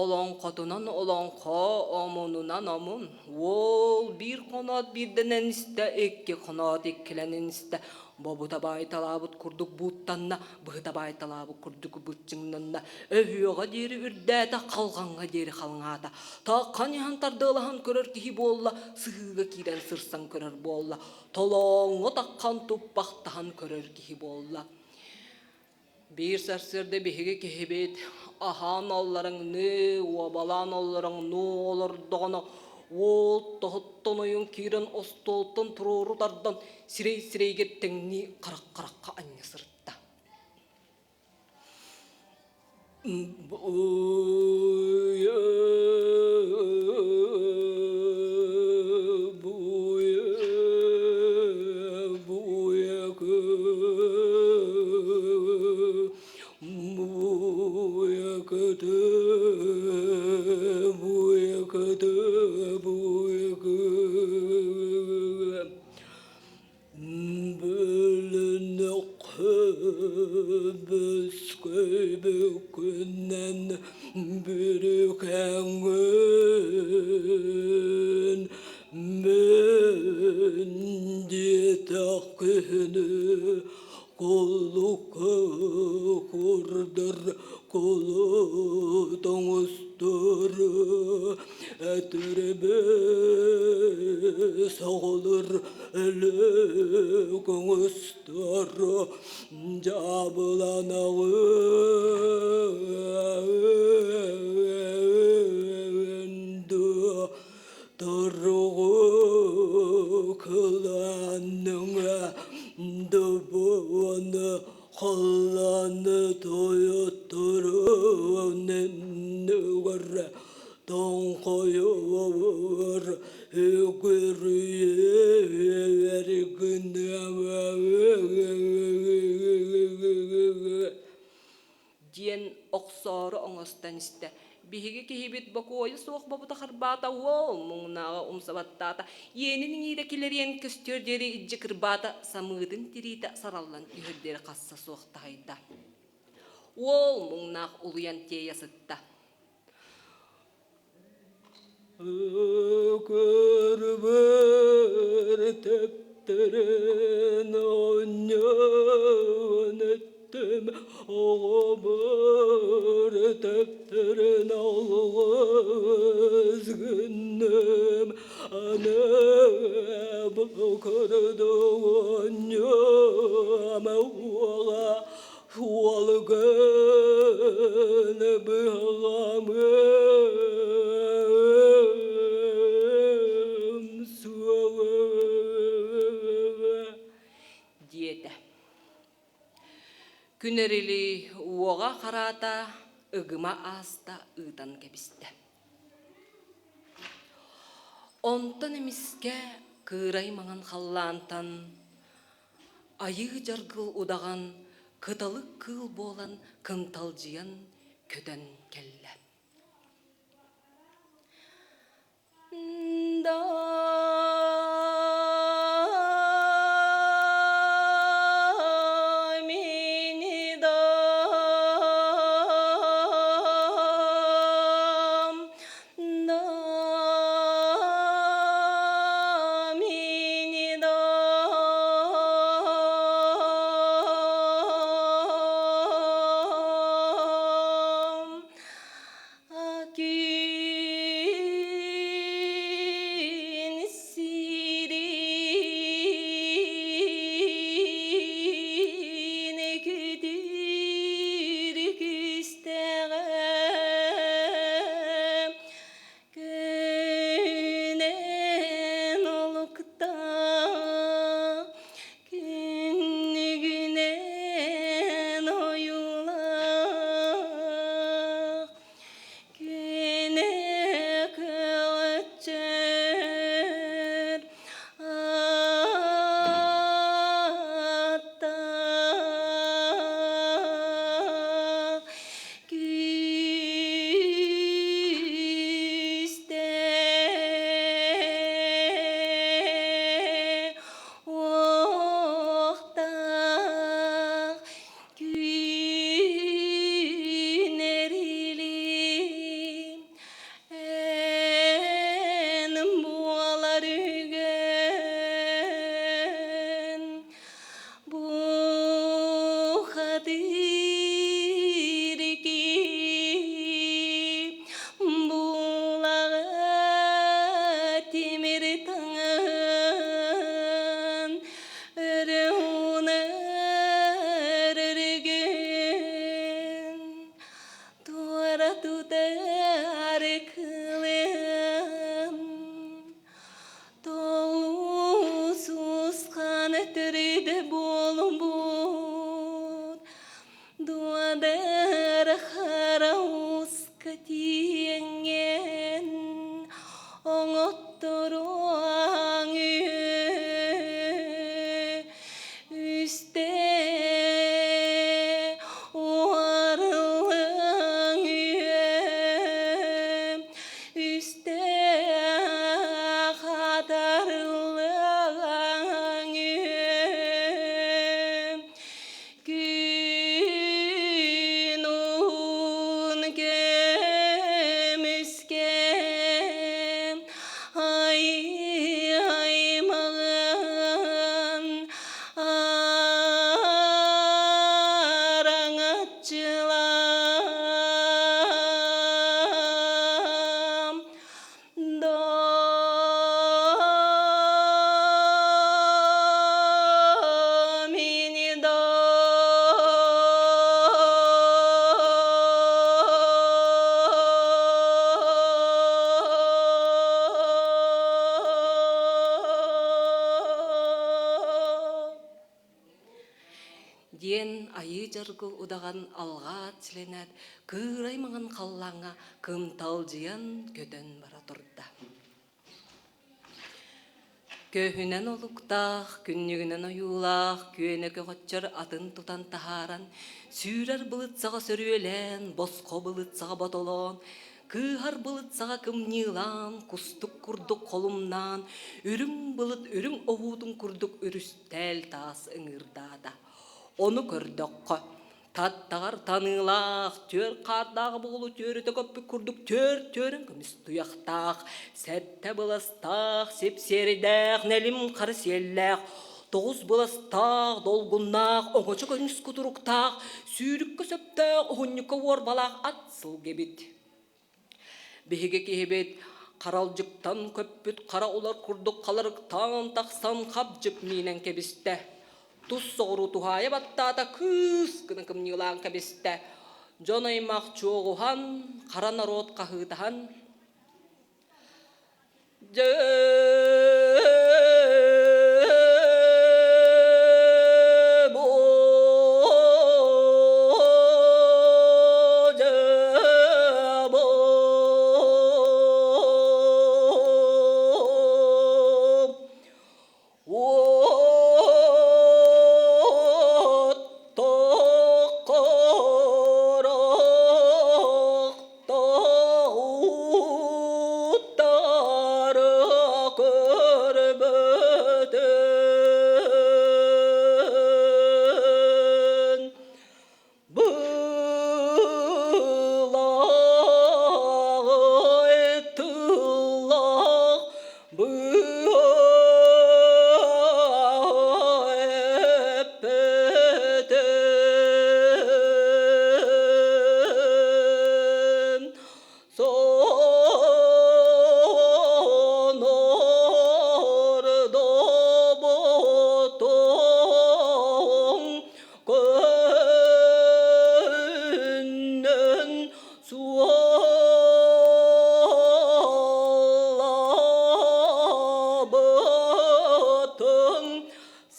Олоҥхотунан олоҥхо, омунунан омун. Уол биир хоноот биирдэнэн истэ, икки хоноот иккилэнэн истэ. Бобута баайталаабыт курдук бууттанна, быһыта баайталаабыт курдук быччыҥнанна. Өһүөҕэ диэри үрдээтэ, халҕаҥҥа диэри халыҥаата. Тааххан иһэн тардыалаһан көрөр киһи буолла, сыһыыга киирэн сырсан көрөр буолла. Толооҥҥо таххан туппахтаһан көрөр киһи буолла. Биир сарсыарда биһиги киһибит аһаан алларыҥныы, уобалаан алларыҥныы олордоҕуна, уол тоһуттан ойон киирэн остуолтан туруору тардан сирэй-сирэйгэ тэҥнии харах-харахха анньа сырытта. Бөлөнөхөбүскөйбүкүнэн бүрүкэҥҥин мин диэтэх киһини куллукка курдар кулут оҥостор этэрбэс оҕолор өлүк оҥостор дьаабыланаҕын дуо торугу кылаанныҥа дубуону халлааны тойотторун иннигэр тоҥхойор үгүрүйэр Диэн охсоору оҥостон истэ. Биһиги киһибит бокуойа суох бобута харбаата уол муҥнааҕа умсабаттаата. Иэнин иҥиирэ килэриэн көстүөр диэри илдьи кырбаата, самыытын тириитэ сараллан түһэр диэри хасса суох таһыйда. Уол муҥнаах улуйан тиэйэ сытта. Көрбөр тэптэрин оонньоон эттим, оҕобор тэптэрин алҕас гынным, аны бу курдук оонньуом уола Уолгын быһаҕамым суоҕа диэтэ. Күн эрили уоҕа хараата ыгыма ааста ыытан кэбистэ. Онтон эмискэ кыырай маҥан халлаантан Айыы дьаргыл удаҕан кыталык кыыл буолан кынталдьыйан көтөн кэллэ. Алааска тиийэҥҥин оҥотторуоҥ үһү үстэ уарыллыаҥ үһү үстэ хатарыллыаҥ үһү Күн уһун көмүскэ ай-аймаҕын араҥаччылаам Домини до. Диэн айыы дьаргыл удаҕан алҕаат силэнээт кыырай маҥан халлааҥҥа кымталдьыйан көтөн бара турда. Көһүнэн олуктаах, күннүгүнэн ойуулаах күөнэ көҕөччөр атын тутан таһааран, сүүрэр былыт саҕа сөрүөлээн, босхо былыт саҕа ботолоон, Кыыһар былыт саҕа кымньыылаан, кустук курдук холумнаан, үрүҥ былыт үрүҥ оһуутун курдук үрүстээл таас ыҥыырдаата. Ону көрдөххө, таттаҕар таныылаах, түөр хаардаах буолу түөрүтэ көппүт курдук түөр түөрүн көмүс туйахтаах, сэттэ быластаах, сипсиэрдээх, нэлим хара сиэллээх, тоҕус быластаах, долгуннаах, оҥочо көмүс кутуруктаах, сүүрүккэ сөптөөх уһунньукка уорбалаах ат сылгы эбит. Биһиги киһибит харалдьыктан көппүт хара улар курдук халарыктаан тахсан хабдьып миинэн кэбистэ. Тус соҕуруу туһаайа баттаата кыыс гына кымньыылаан кэбистэ. Дьон аймах чуоҕуһан, хара норуот хаһыытаһан Тоҕуттары көрбөтүн Былаҕай тыллаах быа эппитин Сонордоботуҥ көннөн суоллабытыҥ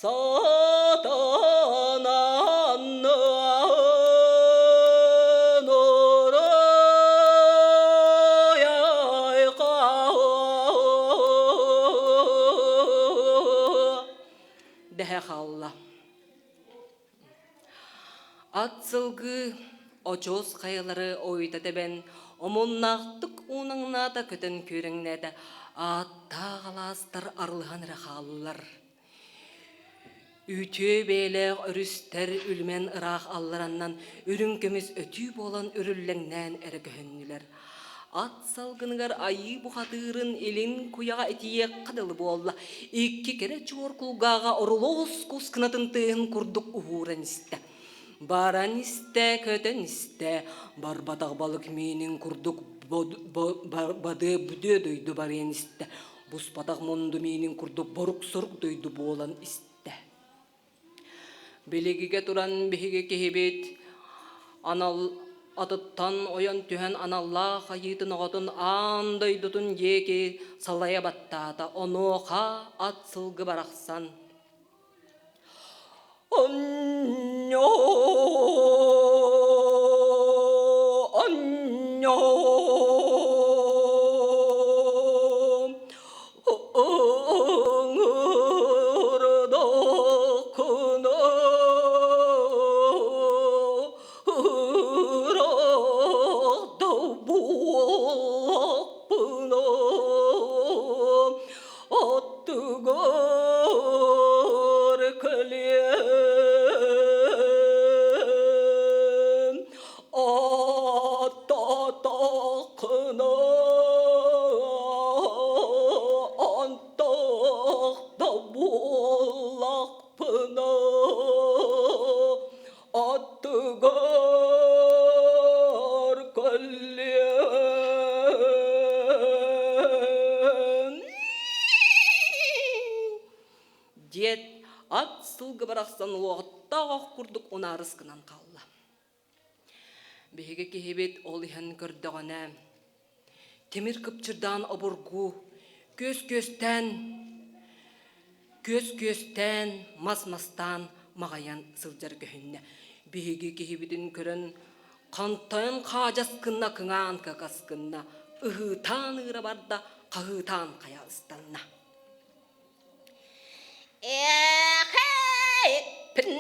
Сатанан дэһэ хаалла. Ат сылгы очуос хайалары ойута тэбэн, омуннаахтык уунаҥнаата көтөн күөрэҥнээтэ, ааттаах алаастар арылыһан эрэ хааллылар. Үтүө бэйэлээх өрүстэр үлүмэн ыраах аллараннан үрүҥ көмүс өтүү буолан үрүллэҥнээн эрэ көһүннүлэр. Ат салгыныгар айыы бухатыырын илин куйаҕа итийиэххэ дылы буолла. Икки кэрэ чуор кулгааҕа орулуос кус кынатын тыаһын курдук уһууран истэ. Баран истэ, көтөн истэ, барбатах балык миинин курдук бадыа бүдүө дойду барыан истэ. Буспатах мунду миинин курдук борук-сорук дойду буолан истэ. Билигигэ туран биһиги киһибит анал атыттан ойон түһэн аналлаах айыытын оҕотун аан дойдутун диэки салайа баттаата. Онуоха ат сылгы барахсан Онньоо, онньоо. Оҥордоххуна ыраах да буоллахпына аттыгар кэлиэм Аттатаххына антах да буоллахпына аттыгар кэлиэм Диэт, ат сылгы барахсан уоҕуттаах ох курдук унаарыс гынан хаалла. Биһиги киһибит ол иһэн көрдөҕүнэ, тимир кыпчырдаан обургу, күөс-күөстээн, күөс-күөстээн, мас-мастаан маҕайан сылдьар көһүннэ. Биһиги киһибитин көрөн хантайан хаадьас гынна, кыҥаан какас гынна, ыһыытаан ыыра барда, хаһыытаан хайа ыстанна. Эхэйикпин,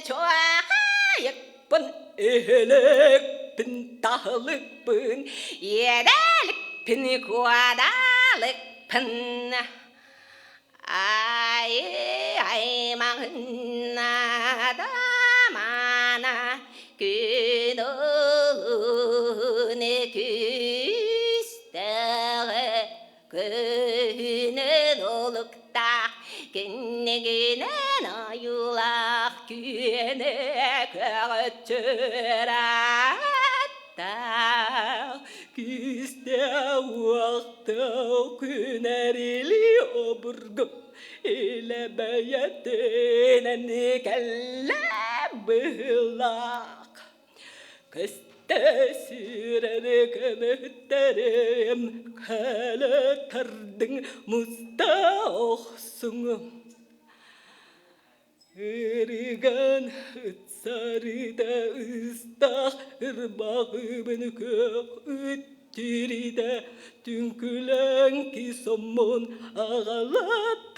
чуохайыкпын, эһэликпин, таһылыкпын, иэдэликпин, куодалыкпын. Ай, аймаҕынна дамана күн күүстэҕэ Күнүн олуктаах, киннигинэн ойуулаах күөнэ көҕөччөр аттаах Күүстээх-уохтаах күнэрили обургу илэ бэйэтинэн кэллэ быһыылаах. Көстө сүүрэр көмүттэрим кэлэ тардыҥ муста охсуҥ Ырыган ыт-сарыта ыстах ырбаҕыбын күөх үттүрүтэ түҥкүлэҥки соммун аҕала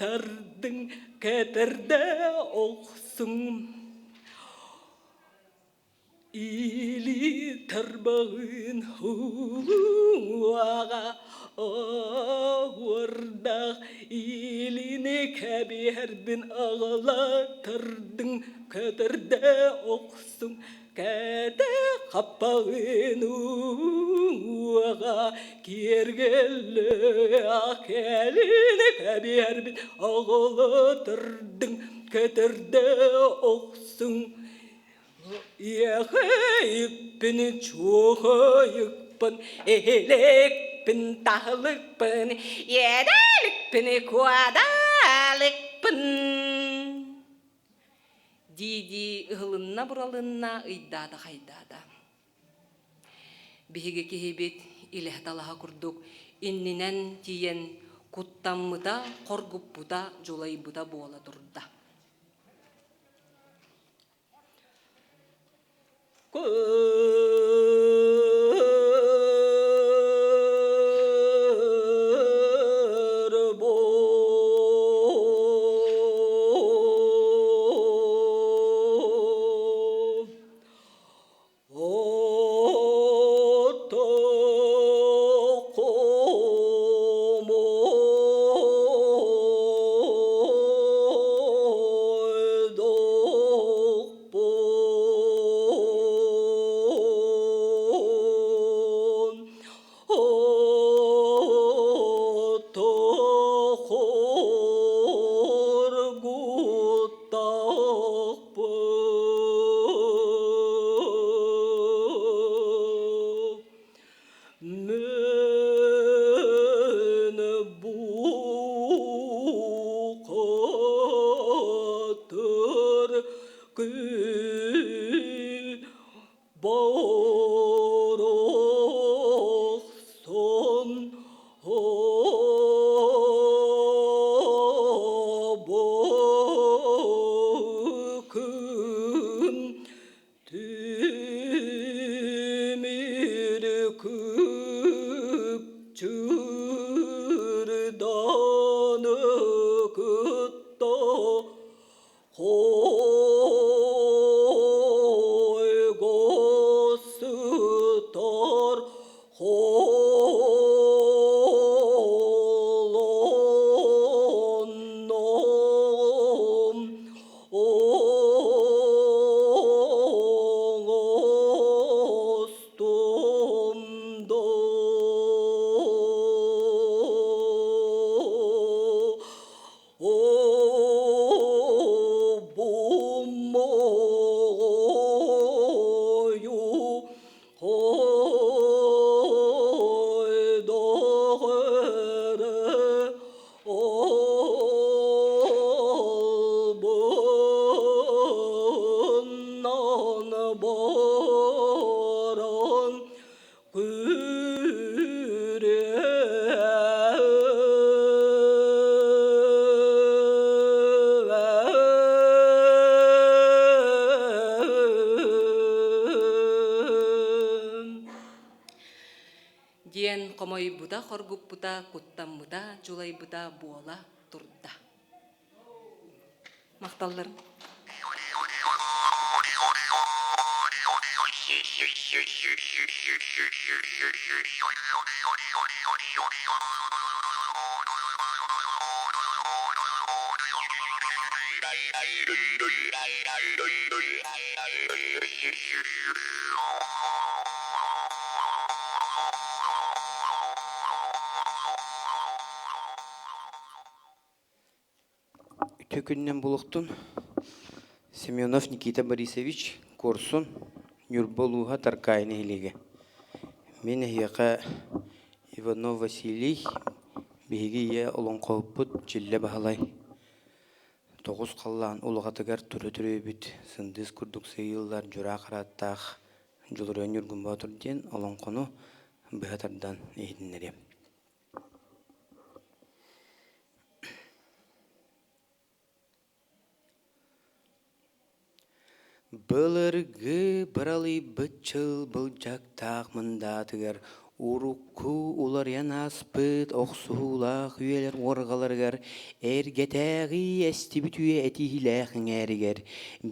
тардыҥ кэтэрдэ охсуҥ Или тарбаҕын уҥуоҕа оһуордаах илини кэбиһэрбин аҕала тардыҥ көтөрдө охсуҥ кэтэ хаппаҕын уҥуоҕа киэргэллээх кэлини кэбиһэрбин аҕала тардыҥ көтөрдө охсуҥ Иэхэйикпин, чуохайыкпын, эһиликпин, таһылыкпын, иэдэликпин, куодалыкпын дии-дии ыһылынна-буралынна, ыйдаата-хайдаата. Биһиги киһибит илэһэ-талаһа курдук иннинэн тиийэн куттаммыта, хоргуппута, дьулайбыта буола турда. Мен бухатыр күн борохсон обокын Тимир кыймаҕын. хомойбута-хоргуппута, куттаммыта, дьулайбыта буола турда. Махталларым. Үтүө күнүнэн булуохтун. Семенов Никита Борисович, Куорсун, Ньурба улууһа Таркаайы нэһилиэгэ. Мин эһиэхэ Иванов Василий, биһиги ийэ олоҥхоһуппут Чиллэ Баһылай тоҕус халлаан улаҕатыгар тура төрөөбүт сындыыс курдук сыыйыллар дьураа харааттаах Дьулуруйан Ньургун Боотур диэн олоҥхону быһа тардан иһитиннэриэм. Былыргы быралыйбыт чыл былдьактаах мындаатыгар урукку уларыйан ааспыт охсуһуулаах үйэлэр уорҕаларыгар эргэтээҕи эстибит үйэ этиилээх эҥээригэр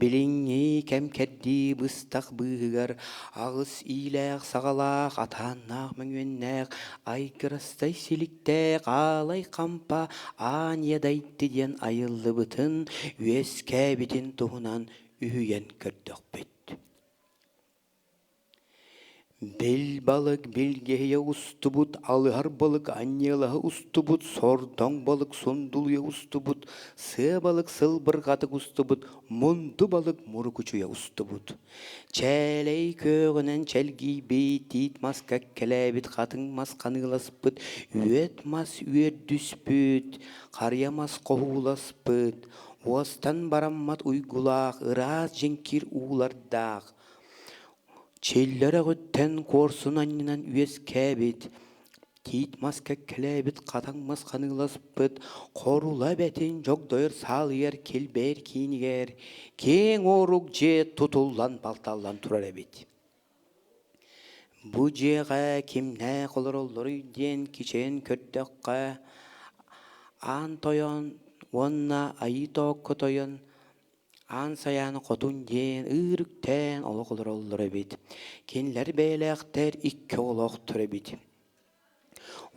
билиҥҥи кэм-кэрдии быстах быыһыгар аҕыс иилээх саҕалаах атааннаах мөҥүөннээх айгырастай силиктээх аалай хампа аан ядайты диэн айыллыбытын үөскээбитин туһунан үһүйэн көрдөхпүт. Бил балык билгэһийэ устубут, алыһар балык анньыалаһа устубут, сордоҥ балык сундулуйа устубут, сыа балык сылбырҕатык устубут, мунду балык мурукучуйа устубут. Чээлэй күөҕүнэн чэлгийбит, тиит маска кэлээбит хатыҥ мас ханыыласпыт, үөт мас үөрдүспүт, харыйа мас хоһууласпыт, уостан бараммат уйгулаах, ыраас дьиҥкир уулардаах, Чиллэр өҕүттэн куорсун анньынан үөскээбит, тиит мас кэккэлээбит, хатаҥ мас ханыыласпыт, хорула эбэтин дьогдойор саалыйар килбэйэр киинигэр киэҥ оорук дьиэ тутуллан балталлан турар эбит. Бу дьиэҕэ кимнээх олороллоруй диэн кичэйэн көрдөххө, Аан Тойон уонна Айыы Тоокко Тойон Аан Сайааны хотун диэн ыырыктээн олох олороллор эбит. Кинилэр бэйэлээхтэр икки оҕолоохтор эбит.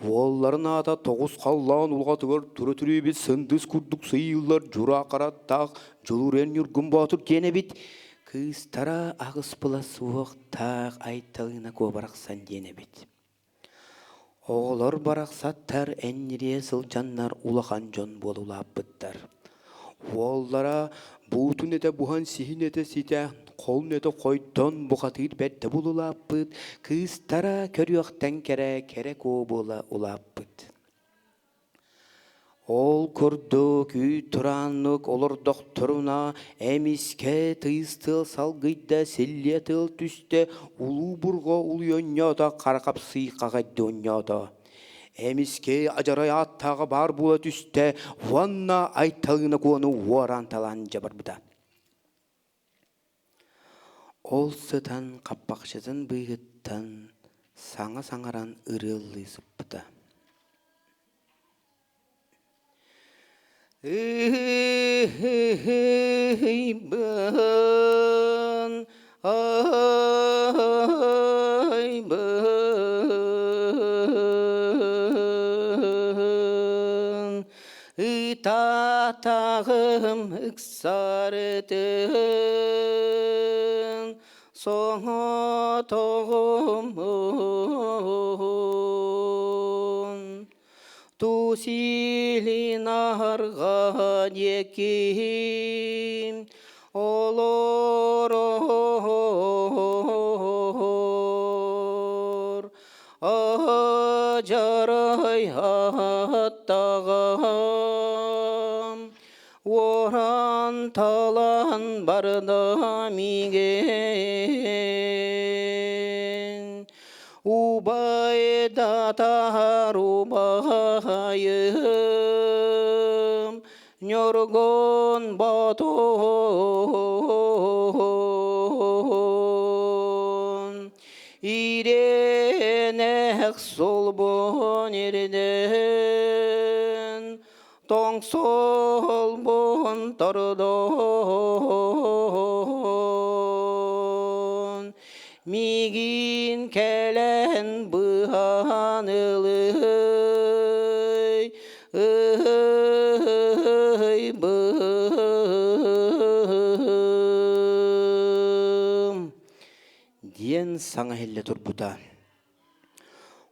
Уолларын аата тоҕус халлаан улаҕатыгар тура түрүүбүт сындыс курдук сыыйыллар дьураа хараттаах Дьулуруйан Ньургун Боотур диэн эбит. Кыыстара аҕыс была суохтаах Айталыына Куобарахсан диэн эбит. Оҕолор барахсаттар энньириэ сылдьаннар улахан дьон буола улааппыттар. Уоллара буутун этэ буһан сиһин этэ ситэ, холун этэ хойдон бухатыыр бэрдэ буола улааппыт, кыыстара көрүөхтэн кэрэ кэрэ куо буола улааппыт. Ол курдук үүт турааннык олордохторуна эмискэ тыйыс тыал салгыйда, силлиэ тыал түстэ, улуу бурҕа улуйонньоото, хара хапсыы хахайды онньоото. Эмискэ адьарай ааттааҕа баар буола түстэ уонна Айталыына Куону уораан талаан дьабарбыта. Ол сытан хаппахчытын быыһыттан саҥа саҥаран ырыалыы сыппыта Ыйбын, айбын, ытаатаҕым ыксарытын соҥотоҕуммун тусилин аһарҕа диэким олорор Адьарай аттаҕам уоран талан барда миигин убайдатар убайым Ньургун Ботун Ирэнэх сулус. Солбун ирдэн, тоҥ солбун тордон, миигин кэлэн быһан ылый, ый быһым диэн саҥа иһиллэ турбута.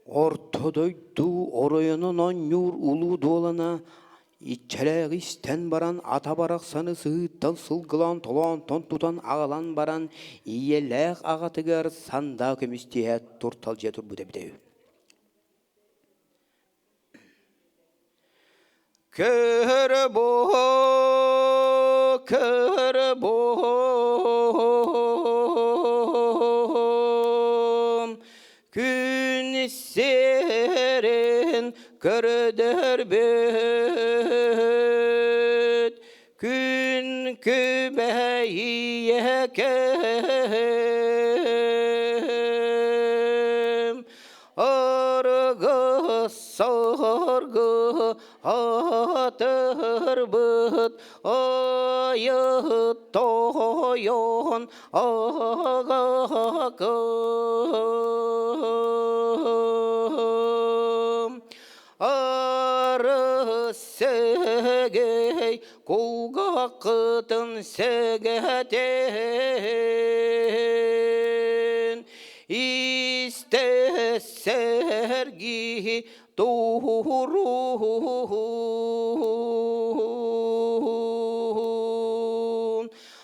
Орто дойду оройунун оонньуур улуу дуолана иччэлээҕи истэн баран ата барахсаны сыһыыттан сылгылаан толоонтон тутан аҕалан баран ийэлээх аҕатыгар сандаа көмүс тиһэ турталдьыйа турбут эбитэ үһү. Көрбо, көрбом, күн сирин көрдөрбүт, күн күбэйиэкэм. Аргы саргы атырбыт айы тойон ағакым. Ары сэгей кулгақытын сэгэтен Истэ сэргии туруун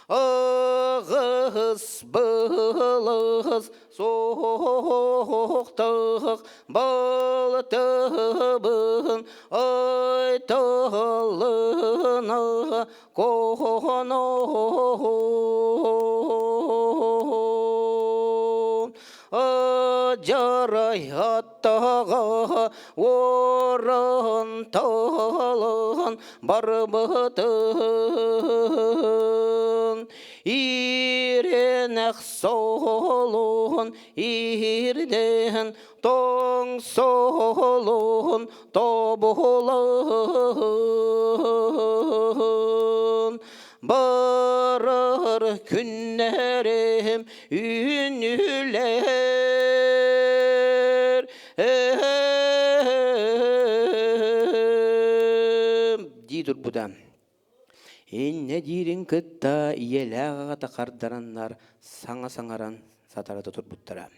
Аҕыс былыс суохтах балтыбын айтылына Коноон Адьарай аттаҕа уоран талан барбытын Ирэнэх солун иирдэн тоҥ солун тобулан барар күннэрим үүнүлэр дии турбута. Иннэ диирин кытта ийэлээх аҕата хардараннар саҥа саҥаран сатарата турбуттара.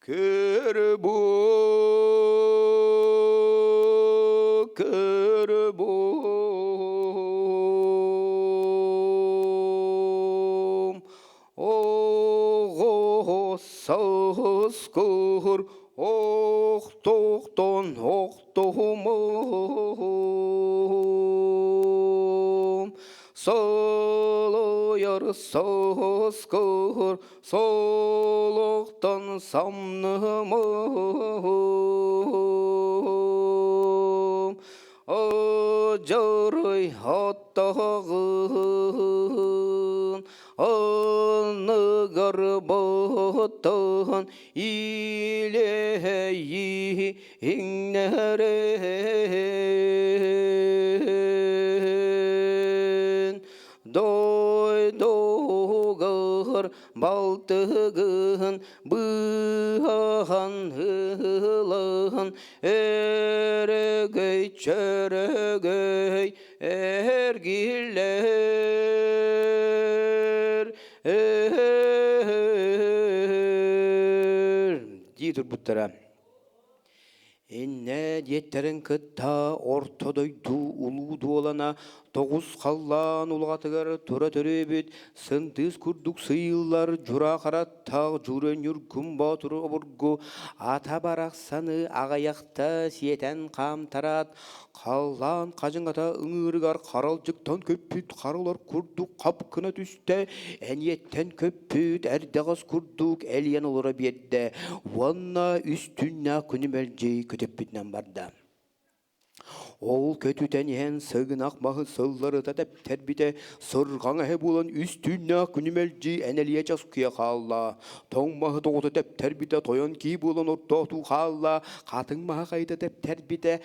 Көрбу, көрбум, оҕо саскыр охтохтон охтумум, Солуйар соскыр Солуктан самнымым, Ажарый аттағын, Аныгар баттан илэйи иҥнэрэн. Дойдугар балтыгын быһахан ылан өрөгөй чөрөгөй эргиллэр дии турбуттара. Иннэ диэттэрин кытта орто дойду улуу дуолана тоҕус халлаан улаҕатыгар тура төрөөбүт сындыыс курдук сыыйыллар дьура хараттаах Дьуура Ньургун Боотуру обургу ата барахсаны аҕыйахта сиэтэн хаамтараат халлаан хадьыҥата ыҥыырыгар харалдьыктан көппүт харылар курдук хап гына түстэ эниэттэн көппүт эрдэҕэс курдук элийэн олоро биэрдэ уонна үс түүннээх күнү мэлдьи көтүппүтүнэн барда. Ол көтүтэн иһэн сыгынах маһы сылларыта тэптэрбитэ, сырҕаҥ эһэ буолан үс түүннээх күнү мэлдьи энэлийэ часкыйа хаалла. Тоҥ маһы тоҕута тэптэрбитэ, тойон кии буолан ортоотуу хаалла, хатыҥ маһы хайыта тэптэрбитэ,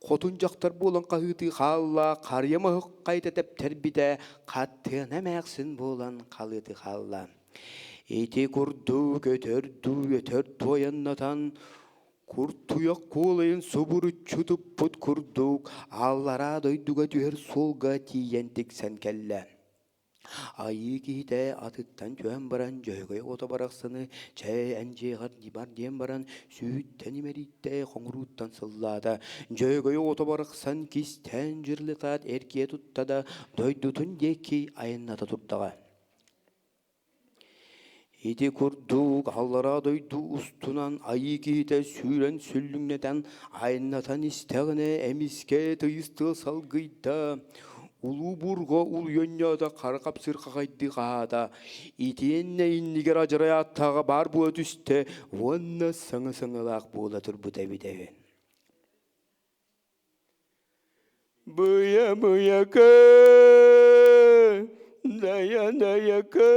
хотун дьахтар буолан хаһыытыы хаалла, харыйа маһы хайыта тэптэрбитэ, хаттыана эмээхсин буолан халыытыы хаалла. Ити курдук өтөр дуу өтөр туойаннатан Куртуйах куолайын субуруччу туппут курдук аллараа дойдуга түһэр суолга тиийэн тиксэн кэллэ. Айыы киһитэ атыттан түһэн баран Дьөһөгөй оҕото барахсаны чэй эн дьиэҕэр бар диэн баран сүүһүттэн имэрийтэ хоҥурууттан сыллаата. Дьөһөгөй оҕото барахсан кистээн дьырылытаат эргийэ тутта да дойдутун диэки айанната турдаҕа. Ити курдук аллараа дойду устунан айыы киһитэ сүүрэн сүллүҥнэтэн айаннатан истэҕинэ эмискэ тыйыс тыал салгыйда, улуу буурҕа улуйан хара хапсыр хахайдыы хаһаата, итиэннэ иннигэр адьарай ааттааҕа баар буола түстэ уонна саҥа саҥалаах буола турбута эбитэ үһү. Быйа-быйака, дайа-дайака,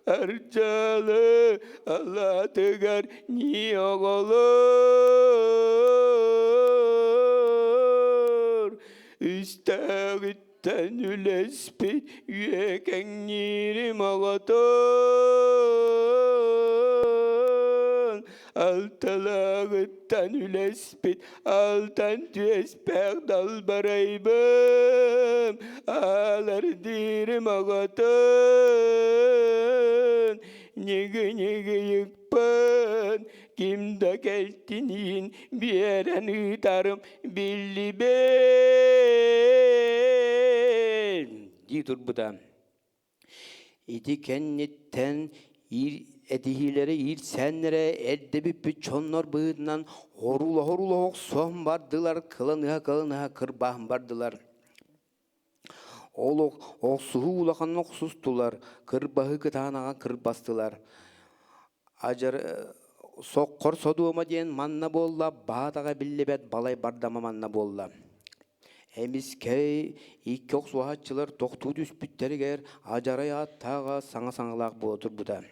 Арчалы алаатыгар ньии оҕолор, Үстээҕиттэн үлэспит үөкэҥниирим оҕотун, Алталааҕыттан үлэспит алтан түөспээх далбарайбым, Аалар диирим оҕотун, Ньыгы-ньыгы йыкпын, ким да кэлтиниин биэрэн ыытарым биллибэт дии турбута. Ити кэнниттэн этиһиилэрэ иирсээннэрэ эрдэ бүппүт дьоннор быһыытынан хоруулаһа-хоруулаһа охсон бардылар, кыланыһа-кыланыһа кырбаһан бардылар. Ол охсуһуу улаханын охсустулар, кырбаһы кытаанаҕа кырбастылар. Адьар соххор содуома диэн манна буолла, баатаҕа биллибэт балай бардама манна буолла. Эмискэ икки охсуһааччылар тохтуу түспүттэригэр адьарай ааттааҕа саҥа саҥалаах буола турбута.